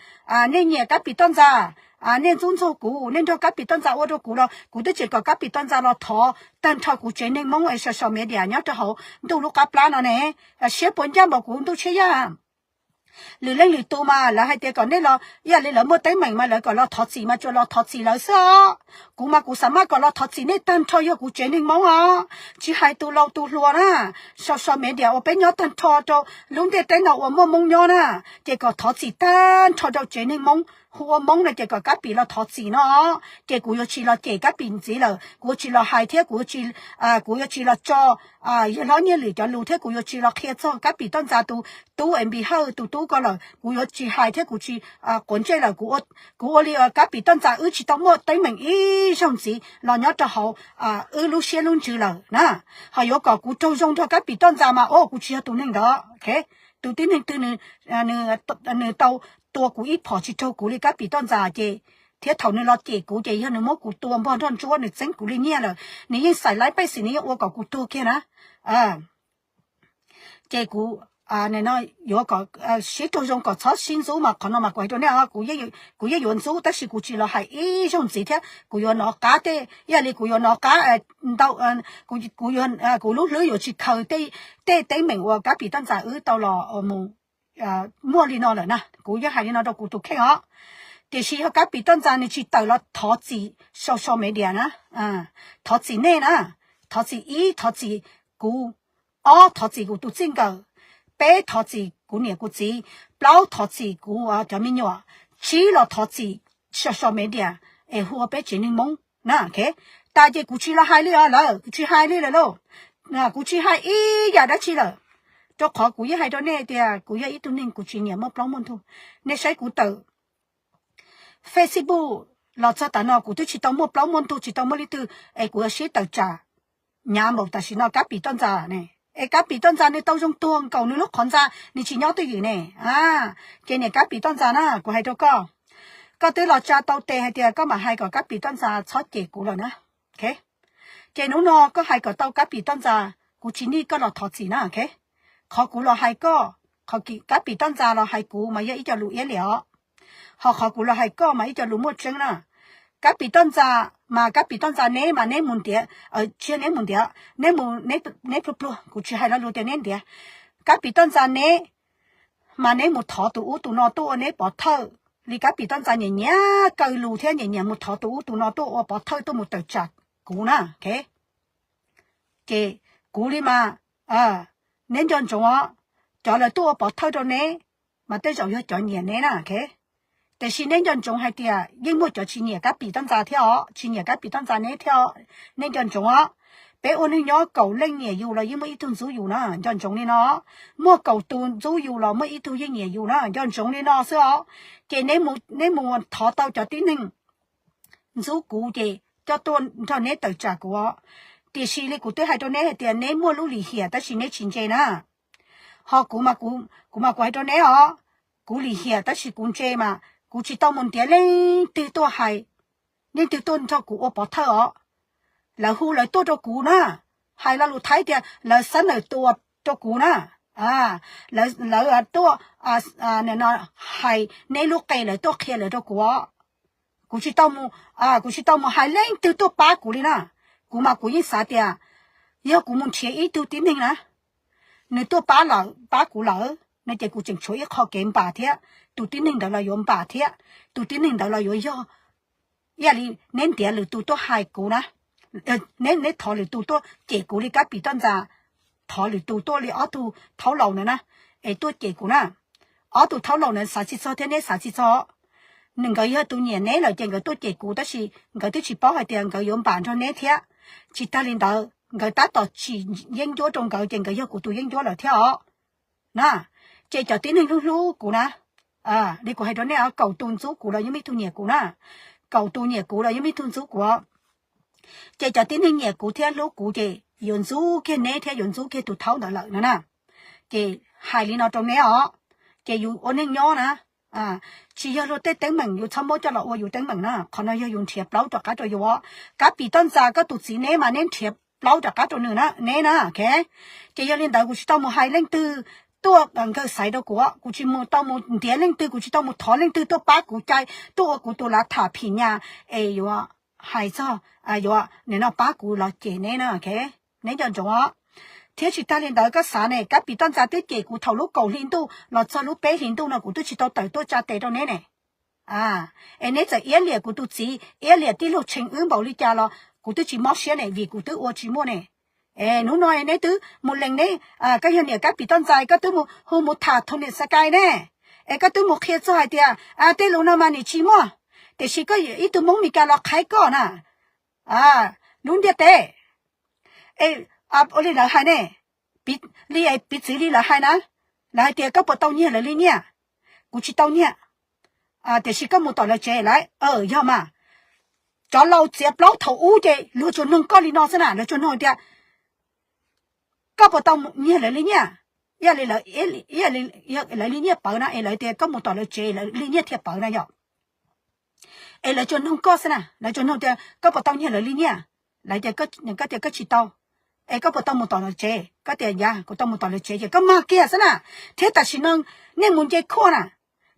nej nyiam Kab Pim Toj Ntxas, nej ntxub ntxaug kuv, nej nrog Kab Pim Toj Ntxas ua rau kuv los kuv twb tseem kom Kab Pim Toj Ntxas los thov tag nrho kuv tsev neeg Hmoob es social media nyob rau hauv ntuj lub qab plab no ne. Siab puas ncaj npaum kuv Ntuj Tshiab Yaj? Lwm leej lwm tus mas lawv hais tias kom nej los ib yam li lawv muaj teeb meem mas lawv kom los thov txim mas tsuas los thov txim lawv xwb os. Kuv mas kuv xav maj kom los thov txim nej tag nrho yog kuv tsev neeg Hmoob os, tsis hais tus laus tus hluas na. Social media uas peb nyob tag nrho rau lub ntiaj teb no uas muaj Hmoob nyob na, ces kom thov txim tag nrho rau tsev neeg Hmoob hu ua Hmoob no ces kom Kab Pim los thov txim no, ces kuv yuav tsis los cem Kab Pim ntxiv lawm, kuv yuav tsis los hais thiab kuv yuav tsis, kuv yuav tsis los tso yawg hlob Nyiaj Lwm cov lus thiab kuv yuav tsis los qhia txog Kab Pim Toj Ntxas tus tub Npis Hawj tus tub ko lawm, kuv yuav tsis hais thiab kuv tsis quav ntsej lawm. Kuv ua li Kab Pim Toj Ntxas wb tsis tau muaj teeb meem ib zaug ntxiv los nyob rau hauv wb lub siab lub ntsws lawm na. Ho yuav kom kuv raug zoo nrog Kab Pim Toj Ntxas mas o kuv tsis yog tus neeg ntawd. Tus tib neeg twg nws tau tua kuv ib phom tsis raug kuv li Kab Pim Toj Ntxas ces Thiab thaum nws los cem kuv ces yog nws muab kuv tua npog nroj ntsuab, nws txeeb kuv li nyiaj lawm, nws yeej xaiv laib pej xeem, nws yeej ua kom kuv tuag kiag na. Ces kuv no yuav kom sib raug zoo kom txhob sib ntxub mas qhov no mas kuv hais rau nej, kuv yeej yuav ntxub tab sis kuv tsis los hais ib zaug ntxiv thiab kuv yuav nov qab tej, ib yam li kuv yuav nov qab ntau, kuv lub hlwb yuav tsis khaws tej teeb meem uas Kab Pim Toj Ntxas wb tau los mus muaj li no lawm na. Kuv yeej hais li no rau kuv tus kheej os. Tiam sis yog Kab Pim Toj Ntxas nws tsis tawm los thov txim social media na, thov txim nej na, thov txim ib, thov txim kuv, ob, thov txim kuv tus txij nkawm, peb, thov txim kuv niam kuv txiv, plaub, thov txim kuv cov me nyuam, tsib, los thov txim social media es hu ua peb tsev neeg Hmoob na. Tas ces kuv tsis los hais li os lawm, kuv tsis hais li lawm lauj. Kuv tsis hais ib yam dab tsi lawm, rau qhov kuv yeej hais rau nej tias kuv yog ib tug neeg kuv tsis nyiam muaj plaub muaj ntug. Nej saib kuv tawm Facebook los txog tav no kuv twb tsis tau muaj plaub muaj ntug, tsis tau muaj leej twg es kuv sib tawm tsam nyav npaum tam sim no Kab Pim Toj Ntxas ne. Es Kab Pim Toj Ntxas nws tau zoo tuag nkaus nws lub qhov ntxa, nws tsis nyob twj ywm ne. Ces niam Kab Pim Toj Ntxas na, kuv hais rau koj, koj twb los tsa tau tes hais tias koj mam hais kom Kab Pim Toj Ntxas txhob cem kuv lawm na. Ces hnub no koj hais kom tau Kab Pim Toj Ntxas, kuv tsis nij koj los thov txim na. Qhov kuv los hais koj, qhov Kab Pim Toj Ntxas los hais kuv mas yog ib co lus iab liam os. Ho qhov kuv los hais koj mas ib co lus muaj tseeb na. Kab Pim Toj Ntxas mas Kab Pim Toj Ntxas neb mas neb mus ntiav, tsis yog neb mus ntiav, neb mus, neb pluag pluag, kuv tsis hais lo lus tias neb ntiav. Kab Pim Toj Ntxas neb mas neb mus thov tus ub tus no tuaj ua neb pov thawj, li Kab Pim Toj Ntxas nyiam nyiam kaw lus thiab nyiam nyiam mus thov tus ub tus no tuaj ua pov thawj tuaj mus tawm tsam kuv na. Ces kuv li mas, neb nco ntsoov os, cov lawv tuaj ua pov thawj rau neb mas tej zaum yog cov nyiam neb na. Tiam sis neb nco ntsoov hais tias yeej muaj cov tsis nyiam Kab Pim Toj Ntxas thiab os, tsis nyiam Kab Pim Toj Ntxas neb thiab os. Nej nco ntsoov os, peb ua neeg nyob kaum leej nyiam yus los yeej muaj ib tug ntxub yus na, nco ntsoov li no. Muaj kaum tus ntxub yus los muaj ib tug yeej nyiam yus na, nco ntsoov li no xwb os. Ces neb mus thov tau cov tib neeg ntxub kuv ces coj tuaj nrog neb tawm tsam kuv os. Tiam sis li kuv twb hais rau neb hais tias neb muaj lub lim hiam tab sis neb tsis ntse na. Ho kuv, kuv mas kuv hais rau neb os, kuv lim hiam tab sis kuv ntse mas kuv tsis tau mus ntiav leej twg tuaj hais, leej twg tuaj nrog kuv ua pov thawj os. Lawv hu lawv tuaj rau kuv na, hais lo lus Thaib tias lawv xab nawm tua rau kuv na. Lawv tuaj hais neb lub qe, lawv tuaj qhia lawv rau kuv os. Kuv tsis tau mus, kuv tsis tau mus hais leej twg tuaj pab kuv li na. Kuv mas kuv yeej xav tias yog kuv mus nrhiav ib tug tib neeg na, nws tuaj pab lawm, pab kuv lawm no ces kuv tseem tshuav ib qho kev npam thiab, tus tib neeg ntawd los yuav npam thiab, tus tib neeg ntawd los yuav yog ib yam li neb ntiav lwm tus tuaj hais kuv na, neb thov lwm tus tuaj cem kuv li Kab Pim Toj Ntxas thov lwm tus tuaj li ob tug thaub laus ntawd na, es tuaj cem kuv na. Ob tug thaub laus ntawd xav tsis txog thiab neb xav tsis txog. Nkawd yog tus nyiam neb lawm ces nkawd tuaj cem kuv tab sis nkawd twb tsis paub hais tias nkawd yuav npam nrog neb thiab. Tsis tag li ntawd nkawd tab tom tsim yeeb ncuab rau nkawd ces nkawd yog kuv tus yeeb ncuab lawm thiab os. Na, ces cov tib neeg hlub hlub kuv na, li kuv hais rau nej, kaum tus ntxub kuv los yeej muaj ib tug nyiam kuv na, kaum tus nyiam kuv los yeej muaj ib tug ntxub kuv. Ces cov tib neeg nyiam kuv thiab hlub kuv ces yuav ntxub kiag neb thiab yuav ntxub kiag tus thaub ntawd lawm no na. Ces hais li no rau neb os, ces yus ua neeg nyob na, tsis yog luag tej teeb meem yus txhob muab coj los ua yus teeb meem na, qhov no yog yus nrhiav plaub rov qab rau yus os. Kab Pim Toj Ntxas koj tus txiv neb mas neb nrhiav plaub rov qab rau nws na neb na. Ces yog li ntawd kuv tsis tau mus hais leej twg tuaj nkawg xaiv rau kuv, kuv tsis tau mus ntiav leej twg, kuv tsis tau mus thov leej twg tuaj pab kuv cai, tuaj ua kuv tus lav tham phim nyas es yuav hais txog yuav nim no pab kuv los cem neb na. Neb nco ntsoov os. Thiab tsis tag li ntawd koj xav ne, Kab Pim Toj Ntxas twb cem kuv thaum lub kaum hli ntuj los txog lub peb hli ntuj no kuv twb tsis tau tawm tuaj tsa tes rau neb ne. Es neb txawm iab liam kuv tus txiv, iab liam tij laug Tsheej wb npaum li cas los kuv twb tsis mob siab ne, vim kuv twb ua tsis muaj ne. Es hnub no neb twb mus lees neb, koj yog niam Kab Pim Toj Ntxas koj twb mus hu mus tham Thoj Niam Xas Kais ne, es koj twb mus qhia txog hais tias tej lus no mas nws tsis muaj, tiam sis koj ib tug Hmoob Mes Kas los qhaib koj na, lub ntiaj teb. Ua li lawv hais ne, li piv txwv li lawv hais na, lawv hais tias koj puas tau nyiag lawv li nyiaj. Kuv tsis tau nyiaj, tiam sis koj mus tom lawv tsev lawm. Yog mas, cov laus txiav plaub thaum ub ces luag tsuas noog koj li no xwb na, luag tsuas noog tias koj puas tau nyiag lawv li nyiaj, ib yam li lawv li nyiaj pawv na, es lawv tias koj mus tom lawv tsev lawv li nyiaj thiaj pawv na yom. Es lawv tsuas nug koj xwb na, lawv tsuas nug tias koj puas tau nyiag lawv li nyiaj, lawv tias, koj tias koj tsis tau. Es koj puas tau mus tom lawv tsev? Koj tias yog, kuv tau mus tom lawv tsev, ces koj mag kiag xwb na. Thiab tam sim no nej mus nce khuaj na,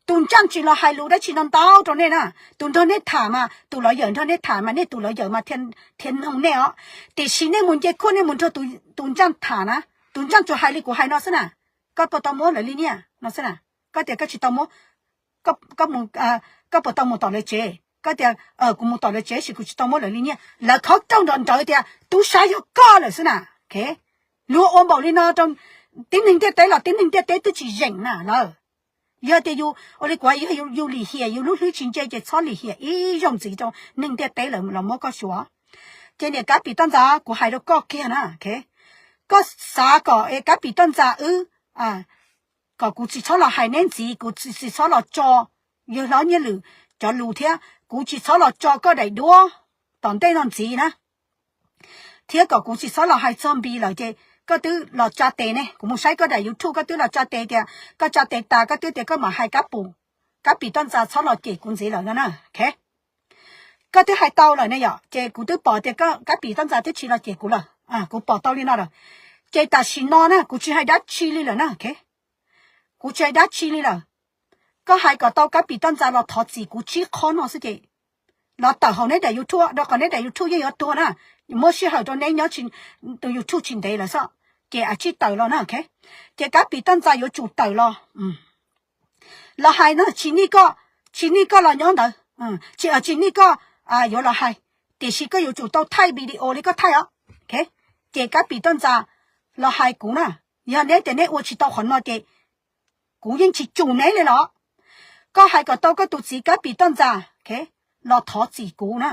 tus ntsaj tsis los hais lus dab tsi no ntau rau nej na. Tus nrog nej tham mas, tus lawyer nrog nej tham mas, nej tus lawyer mas thiaj nug nej os. Tiam sis nej mus nce khuaj nej mus nrog tus ntsaj tham na, tus ntsaj tsuas hais li kuv hais no xwb na, koj puas tau muab lawv li nyiaj no xwb na. Koj tias koj tsis tau muab, koj puas tau mus tom lawv tsev? Koj tias kuv mus tom lawv tsev sis kuv tsis tau muab lawv li nyiaj. Lawv khov rau nrov nrawv tias tub sab yog koj lawm xwb na. Luag ua npaum li no rau tib neeg ntiaj teb los tib neeg ntiaj teb twb tsis zeem na lawm. Yog tias yus ua li kuv yog yus lim hiam, yus lub hlwb tsis ntse ces txhob lim hiam ib zaug ntxiv rau neeg ntiaj teb lawm los muab koj xyuas. Ces niam Kab Pim Toj Ntxas, kuv hais rau koj kiag na, koj xav kom es Kab Pim Toj Ntxas wb, kom kuv tsis txhob los hais neb ntxiv, kuv tsis txhob los tso yawg hlob Nyiaj Lwm cov lus thiab kuv tsis txhob los tso koj daim duab tom ntej no ntxiv na. Thiab kom kuv tsis txhob los hais txog Npis lawm ces koj twb los tsa tes ne, kuv mus saib koj daim YouTube koj twb los tsa tes tias, koj tsa tes tas koj twb tias koj mam hais Kab Pim, Kab Pim Toj Ntxas txhob los cem kuv ntxiv lawm no na. Koj twb hais tau lawm ne yom, ces kuv twb pom tias Kab Pim Toj Ntxas twb tsis los cem kuv lawm, kuv pom tau li no lawm. Ces tam sim no na kuv tsis hais dab tsi li lawm na, kuv tsis hais dab tsi li lawm. Koj hais kom tau Kab Pim Toj Ntxas los thov txim kuv tsib qho no xwb ces los tawm hauv neb daim YouTube, rau qhov neb daim YouTube yeej yuav tuag na. Muab sij hawm rau neb nyob tus YouTube tsis ntev lawm xwb, ces a tsij tawm los na. Ces Kab Pim Toj Ntxas yuav tsum tawm los, los hais no, tsis nij koj, tsis nij koj los nyob ntawd, tsis nij koj yuav los hais, tiam sis koj yuav tsum tau thaij video li koj thaij os. Ces Kab Pim Toj Ntxas los hais kuv na, yog neb tias neb ua tsis tau qhov no ces kuv yeej tsis tsum neb li los. Koj hais kom tau koj tus txiv Kab Pim Toj Ntxas los thov txim kuv na.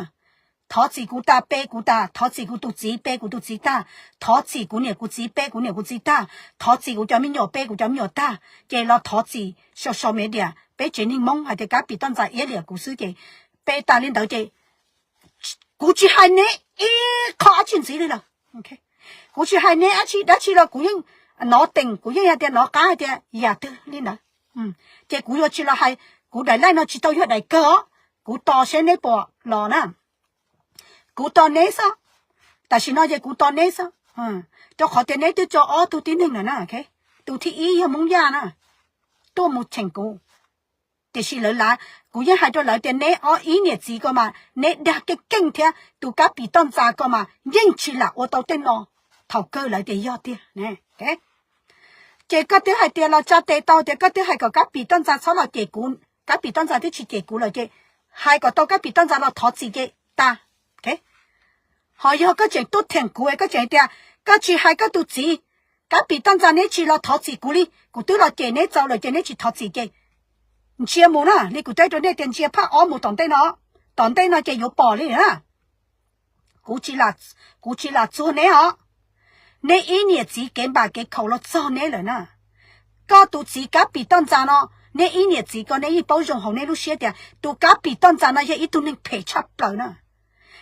Thov txim kuv tas, pe kuv tas, thov txim kuv tus txiv, pe kuv tus txiv tag, thov txim kuv niam kuv txiv, pe kuv niam kuv txiv tag, thov txim kuv cov me nyuam, pe kuv cov me nyuam tag, ces los thov txim social media peb tsev neeg Hmoob hais tias Kab Pim Toj Ntxas iab liam kuv xwb ces pe tas li ntawd ces kuv tsis hais neb ib qho dab tsi ntxiv li lawm. Kuv tsis hais neb dab tsi los kuv yeej nov teem, kuv yeej hais tias nov qab hais tias yam twg li ntawd. Ces kuv yuav tsis los hais, kuv daim live no tsis tau yog daim kawg os, kuv tos seb neb puas los na. Kuv tos neb xwb, tam sim no ces kuv tos neb xwb, rau qhov tias neb twb tso ob tug tib neeg lawm na. Tus thib ib yog Hmoob Yaj na, tuaj mus cheem kuv, tiam sis lawv lav, kuv yeej hais rau lawv tias neb ob ib niam txiv ko mas neb dag keej keej thiab tus Kab Pim Toj Ntxas ko mas yeej tsis lam ua tau tej no, thaum kawg lawv tias yog tiag. Ces koj twb hais tias los tsa tes tau tias koj twb hais kom Kab Pim Toj Ntxas txhob los cem kuv, Kab Pim Toj Ntxas twb tsis cem kuv lawm ces hais kom tau Kab Pim Toj Ntxas los thov txim ces tas. Ho yog koj tseem tuaj theem kuv, koj tseem tias koj tsis hais koj tus txiv, Kab Pim Toj Ntxas neb tsis los thov txim kuv li, kuv twb los cem neb txaus lawm ces neb tsis thov txim ces ntsia mus na, li kuv teb rau nej tias ntsia phaj ob mus tom ntej no, tom ntej no ces yuav pom li na. Kuv tsis lam txuag neb os. Neb ib niam txiv kev npam kev khaum los txog neb lawm na. Koj tus txiv Kab Pim Toj Ntxas no, neb ib niam txiv ko neb yeej paub zoo hauv neb lub siab tias tus Kab Pim Toj Ntxas no yog ib tug neeg phem tshaj plaws na.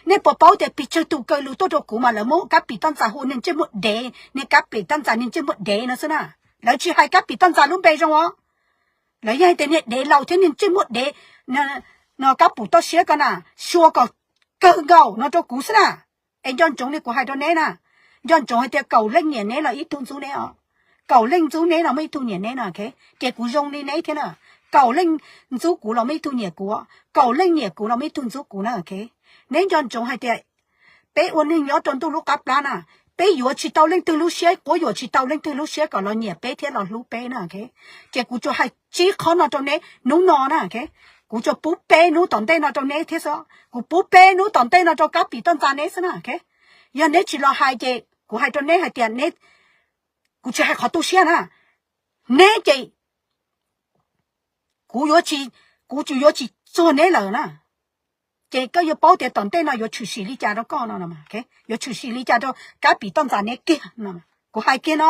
Nej puas paub tias pes tsawg tus kaw lus tuaj rau kuv mas lawv muab Kab Pim Toj Ntxas hu niag ntsej muag dev, niag Kab Pim Toj Ntxas niag ntsej muag dev no xwb na. Lawv tsis hais Kab Pim Toj Ntxas lub npe zoo os. Lawv yeej hais tias niag dev laus thiab niag ntsej muag dev no. Kab Pim Toj Siab ko na, xyuas kom kawg nkaus no rau kuv xwb na. Es nco ntsoov li kuv hais rau neb na, nco ntsoov hais tias kaum leej niam neb los ib tug ntxub neb os. Kaum leej ntxub neb los muaj ib tug nyiam neb no, ces kuv zoo li neb thiab na. Kaum leej ntxub kuv los muaj ib tug nyiam kuv, kaum leej nyiam kuv los muaj ib tug ntxub kuv na. Neb nco ntsoov hais tias peb ua neeg nyob rau ntuj lub qab plab na, peb yuav tsis tau leej twg lub siab, quab yuam tsis tau leej twg lub siab kom los nyiam peb thiab los hlub peb na. Ces kuv tsuas hais tsib qho no rau neb hnub no na. Kuv tsuas pub peb hnub tom ntej no rau neb thiab xwb, kuv pub peb hnub tom ntej no rau Kab Pim Toj Ntxas neb xwb na. Yog neb tsis los hais ces kuv hais rau neb hais tias neb, kuv tsis hais qhov tu siab na, neb ces kuv yuav tsis, kuv tsuas yuav tsis txuag neb lawm na. Ces koj yuav paub tias tom ntej no yuav tshwm sim li cas rau koj no, yuav tshwm sim li cas rau Kab Pim Toj Ntxas neb kiag no. Kuv hais kiag no,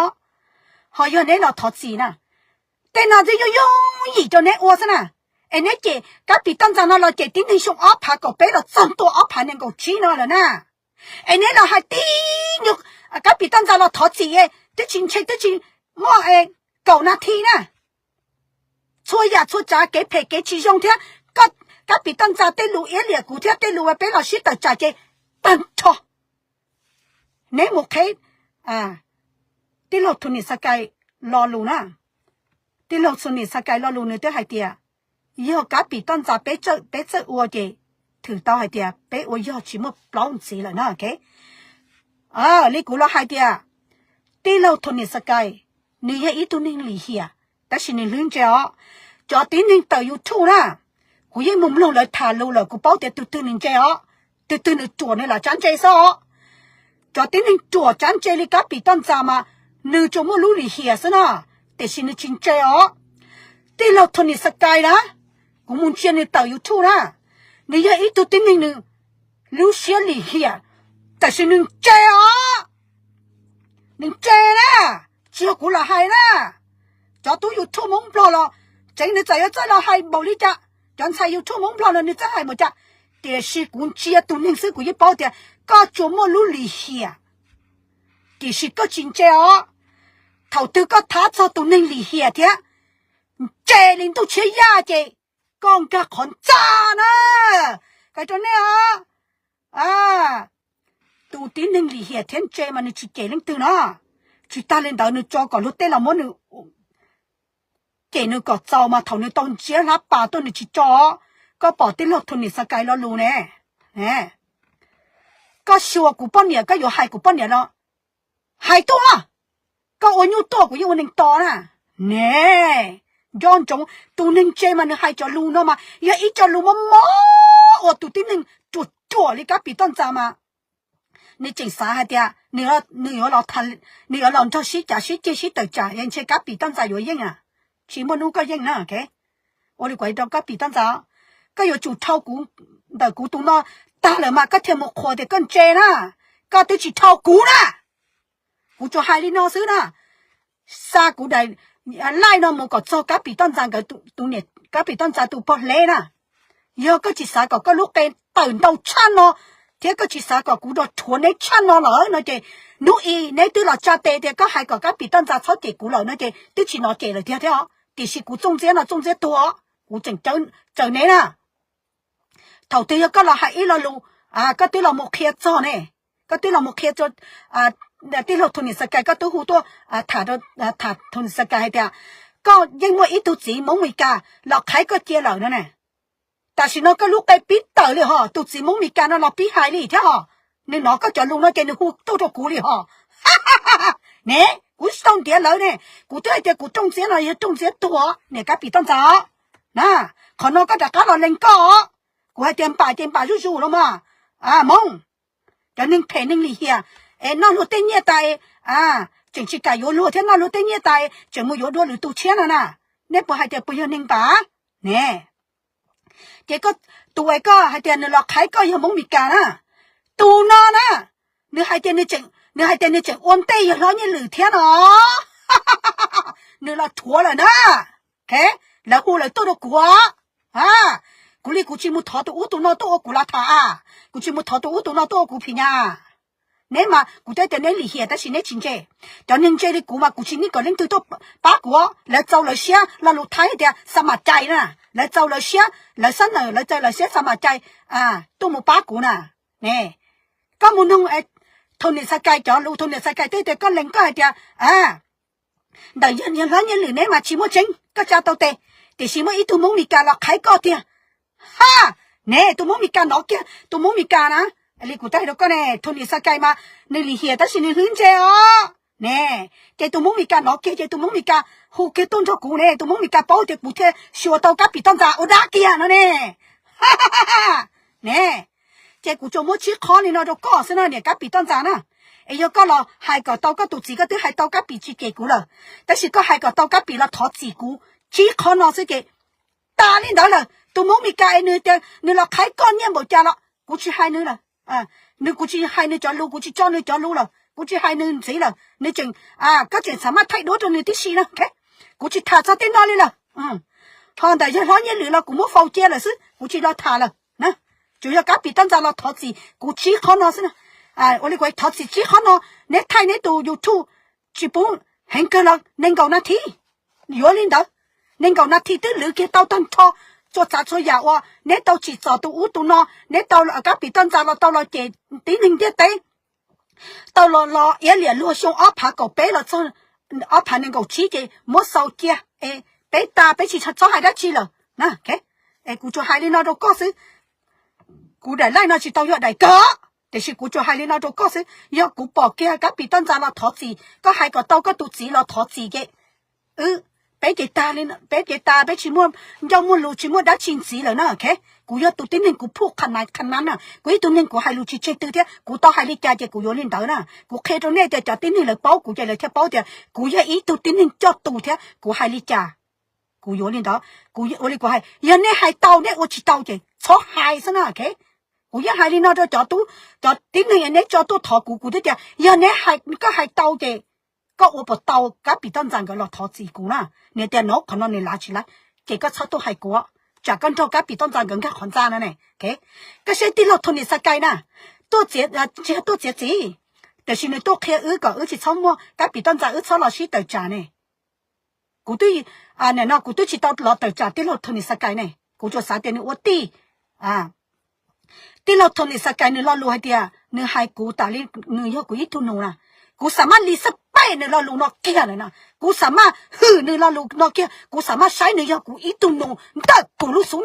ho yog neb los thov txim na, tej no twb yooj yooj yim rau neb ua xwb na. Es neb cem Kab Pim Toj Ntxas no los cem tib neeg xyoo ob phav kaum peb los txog ntua ob phav nees nkaum tsib no lawm na. Es neb los hais tib nyuag, Kab Pim Toj Ntxas los thov txim, twb tsis ntshe twb tsis muaj kaum nas this na. Txhua yam txhua tsav kev phem kev tsis zoo thiab, koj Kab Pim Toj Ntxas tej lus iab liam kuv thiab tej lus uas peb los sib tawm tsam ces tag nrho. Neb mus qheb tij laug Thus Nim Xas Kais lo lus na. Tij laug Thus Nim Xas Kais lo lus nws twb hais tias yog Kab Pim Toj Ntxas peb txawj ua ces thwm tau hais tias peb ua yog tsis muaj plaub ntxiv lawm na. Li kuv los hais tias tij laug Thus Nim Xas Kais nws yog ib tug neeg lim hiam, tab sis nws hlwb ntse os. Cov tib neeg tawm YouTube na, kuv yeej mus mloog lawv tham lus lawm kuv paub tias tus twg nws ntse os, tus twg nws ruam nws lam tsab ntse xwb os. Cov tib neeg ruam tsab ntse li Kab Pim Toj Ntxas mas nws tsuas muaj lub lim hiam xwb na, tiam sis nws tsis ntse os. Tij laug Thus Nim Xas Kais na, kuv mus ntsia nws tawm YouTube na, nws yog ib tug tib neeg nws lub siab lim hiam, tiam sis nws ntse os. Nws ntse na, tsis yog kuv los hais na. Cov tub YouTube Hmoob Nplog los tseev nws txawm yuav txawj los hais npaum li cas, cov ntxhais YouTube Hmoob Nplog los nws txawj hais npaum cas, tiam sis kuv ntsia tus neeg xwb kuv yeej paub tias koj tsuas muaj lub lim hiam, tiam sis koj tsis ntse os. Thaum twg koj thab txog tus neeg lim hiam thiab ntse li ntuj tshiab yaj ces koj nkag qhov ntxa na. Hais rau nej os, tus tib neeg lim hiam thiab ntse mas nws tsis cem leej twg no. Tsis tag li ntawd nws tso kom luag tej los muab nws cem nws kom txaus mas thaum nws tau ntsiab hlab pas tuaj nws tsis tso. Koj pom tij laug Thus Nim Xas Kais lo lus ne, koj xyuas kuv poj niam koj yuav hais kuv poj niam los hais tuaj. Koj ua nyuj tuaj kuv yeej ua neeg tos na. Ne, nco ntsoov tus neeg ntse mas nws hais cov lus no mas yog ib co lus mob mob uas tus tib neeg ruam ruam li Kab Pim Toj Ntxas mas nws tseem xav hais tias nws yuav los nrog sib cav sib ceg sib tawm tsam es ntshe Kab Pim Toj Ntxas yuav yeej na. Tsis muaj hnub koj yeej na. Ua li kuv hais rau Kab Pim Toj Ntxas, koj yuav tsum dhau kuv ntawm kuv tus no tag lawm mas koj thiaj mus qhuas tias koj ntse na. Koj twb tsis dhau kuv na. Kuv tsuas hais li no xwb na. Xa kuv daim laij no mus kom txog Kab Pim Toj Ntxas nkawd, Kab Pim Toj Ntxas tus pog hleb na. Yog koj tsis xav kom koj lub qe tawm ntau tshaj no thiab koj tsis xav kom kuv rov rhuav neb tshaj no lawm no ces hnub i neb twb los tsa tes tias koj hais kom Kab Pim Toj Ntxas txhob cem kuv lawm no ces twb tsis hnov cem lawm tiag thiab os. Tiam sis kuv txooj ntxiab no txooj ntxiab tuag, kuv tseem tsaws neb na. Thaum twg yog koj los hais ib lo lus, koj twb los mus qhia txog ne, koj twb los mus qhia txog tij laug Thus Nim Xas Kais, koj twb hu tuaj tham, tham Thus Nim Xas Kais hais tias koj yeej muaj ib tug txiv Hmoob Mes Kas los qhaib koj cia lawm no ne. Tam sim no koj lub qe pib tawm li hos, tus txiv Hmoob Mes Kas no los pib hais li thiab hos. Nws hnov koj cov lus no ces nws hu tuaj rau kuv li hos. Ne, kuv tsis tau ntiav lawv ne, kuv twb hais tias kuv rooj ntxiab no yog rooj ntxiab tuag, niam Kab Pim Toj Ntxas. Na, qhov no koj rov qab los lees koj os. Kuv hais tias npam ces npam zuj zus los mas. Hmoob, cov neeg phem neeg lim hiam es noj luag tej nyiaj tas, tseem tsis kam yuav luag thiab noj luag tej nyiaj tas, tseem mus yuav dua lwm tus tshiab no na. Nej puas hais tias puas yog neeg npam ne? Ces tus uas koj hais tias nws los qhaib koj yog Hmoob Mes Kas na, tus no na, nws hais tias nws hais tias nws tseem ua ntej yawg hlob Nyiaj Lwm thiab no. Nws los rhuav lawm na. Lawv hu lawv tuaj rau kuv. Kuv li kuv tsis mus thov tus ub tus no tuaj ua kuv lav tham a, kuv tsis mus thov tus ub tus no tuaj ua kuv phim nyas. Neb mas kuv twb tias neb lim hiam tab sis neb tsis ntse. Cov neeg ntse li kuv mas kuv tsis nij kom leej twg tuaj pab kuv. Lawv txaus lawv siab, lo lus Thaib tias xa mam cai na, lawv txaus lawv siab, lawv xab nawm lawv txaus lawv siab xa mam cai tuaj mus pab kuv na. Koj mus noog Thus Nim Xas Kais cov lus, Thus Nim Xas Kais twb tias koj lees koj hais tias ntawm yawg hlob Nyiaj Lwm neb mas tsis muaj tseeb, koj tsa tau tes, tiam sis muaj ib tug Hmoob Mes Kas los qhaib koj tiag. Ha, ne tus Hmoob Mes Kas hnov kiag, tus Hmoob Mes Kas na, li kuv twb hais rau koj ne, Thus Nim Xas Kais mas nws lim hiam tab sis nws hlwb ntse os. Ne, ces tus Hmoob Mes Kas hnov kiag ces tus Hmoob Mes Kas hu kiag tuaj nrog kuv ne, tus Hmoob Mes Kas paub tias kuv thiaj xyuas tau Kab Pim Toj Ntxas ua dab kiag no ne. Ne, ces kuv tsuas muab tsib qhov li no rau koj xwb na niam Kab Pim Toj Ntxas na. Es yog koj los hais kom tau koj tus txiv, koj twb hais tau Kab Pim tsis cem kuv lawm, tab sis koj hais kom tau Kab Pim los thov txim kuv tsib qhov no xwb ces tas li ntawd lawm. Tus Hmoob Mes Kas es nws tias nws los qhaib koj nyiaj npaum cas los kuv tsis hais nws lawm. Nws, kuv tsis hais nws cov lus, kuv tsis tso nws cov lus lawm, kuv tsis hais nws ntxiv lawm. Nws tseem, koj tseem xav maj thaij duab rau nws tib si na. Kuv tsis tham txog tej no li lawm. Ho ntawm yawg hlob Nyiaj Lwm los kuv muab faus cia lawm xwb, kuv tsis los tham lawm. Tsuas yog Kab Pim Toj Ntxas los thov txim kuv tsib qhov no xwb na. Ua li kuv thov txim tsib qhov no, neb thaij neb tus YouTube tsis pub heev kawg los nees nkaum nas this. Yuav li ntawd, nees nkaum nas this twb lwv kiag tau tag nrho txhua tsav txhua yam uas neb tau tsim txom tus ub tus no, neb tau kab pim toj ntxas los tau los cem tib neeg ntiaj teb, tau los los iab liam luag xyoo ob phav kaum peb los txog ob phav nees nkaum tsib ces muab xaus cia es peb tas peb tsis txhob hais dab tsi lawm na. Kuv tsuas hais li no rau koj xwb. Kuv daim laij no tsis tau yog daim kawg, tiam sis kuv tsuas hais li no rau koj xwb. Yog kuv pom kiag kab pim toj ntxas los thov txim, koj hais kom tau koj tus txiv los thov txim ces peb ces tas, peb ces tas, peb tsis muaj ncauj muaj lus, tsis muaj dab tsi ntxiv lawm na. Kuv yog tus tib neeg kuv phuj qha nab qha nab na, kuv ib tug neeg kuv hais lus tsis tseg twg thiab, kuv tau hais li cas ces kuv yuav li ntawd na. Kuv qhia rau nej tias cov tib neeg lawv paub kuv ces lawv thiaj paub tias kuv yog ib tug tib neeg coj tus thiab kuv hais li cas kuv yuav li ntawd. Kuv ua li kuv hais, yog nej hais tau, nej ua tsis tau ces txhob hais xwb na. Kuv yeej hais li no rau cov tub, cov tib neeg neb tso tuaj thov kuv, kuv twb tias yog neb, koj hais tau ces koj ua puas tau kab pim toj ntxas nkawd los thov txim kuv na. Nws tias no qhov no nws lav tsis lav, ces koj txhob tuaj hais kuv, tsam koj nrog kab pim toj ntxas nkawd nkag qhov ntxa no ne. Koj saib tij laug Thoj Nis Xas Kais na, tuaj txiav, tsis yog tuaj txiav txim, tiam sis nws tuaj qhia wb kom wb tsis txhob muaj kab pim toj ntxas, wb txhob los sib tawm tsam ne. Kuv twb, no kuv twb tsis tau los tawm tsam tij laug Thoj Nis Xas Kais ne, kuv tsuas xav tias nws ua tij. Tij laug Thoj Nis Xas Kais nws lo lus hais tias nws hais kuv tas li nws yog kuv ib tug nus na. Kuv xam maj li xab pej nws lo lus no kiag lawm na, kuv xam maj hwm nws lo lus no kiag, kuv xam maj saib nws yog kuv ib tug nus ntawm kuv lub xub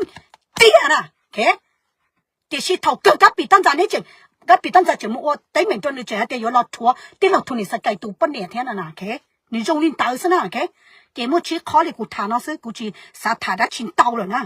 ntiag na. Tiam sis thaum kawg kab pim toj ntxas neb tseem, kab pim toj ntxas tseem mus ua teeb meem rau nws, tseem hais tias yuav los rhuav tij laug Thoj Nis Xas Kais tus poj niam thiab na. Nws zoo li ntawd xwb na. Ces muaj tsib qhov li kuv tham no xwb, kuv tsis xav tham dab tsi ntau lawm na.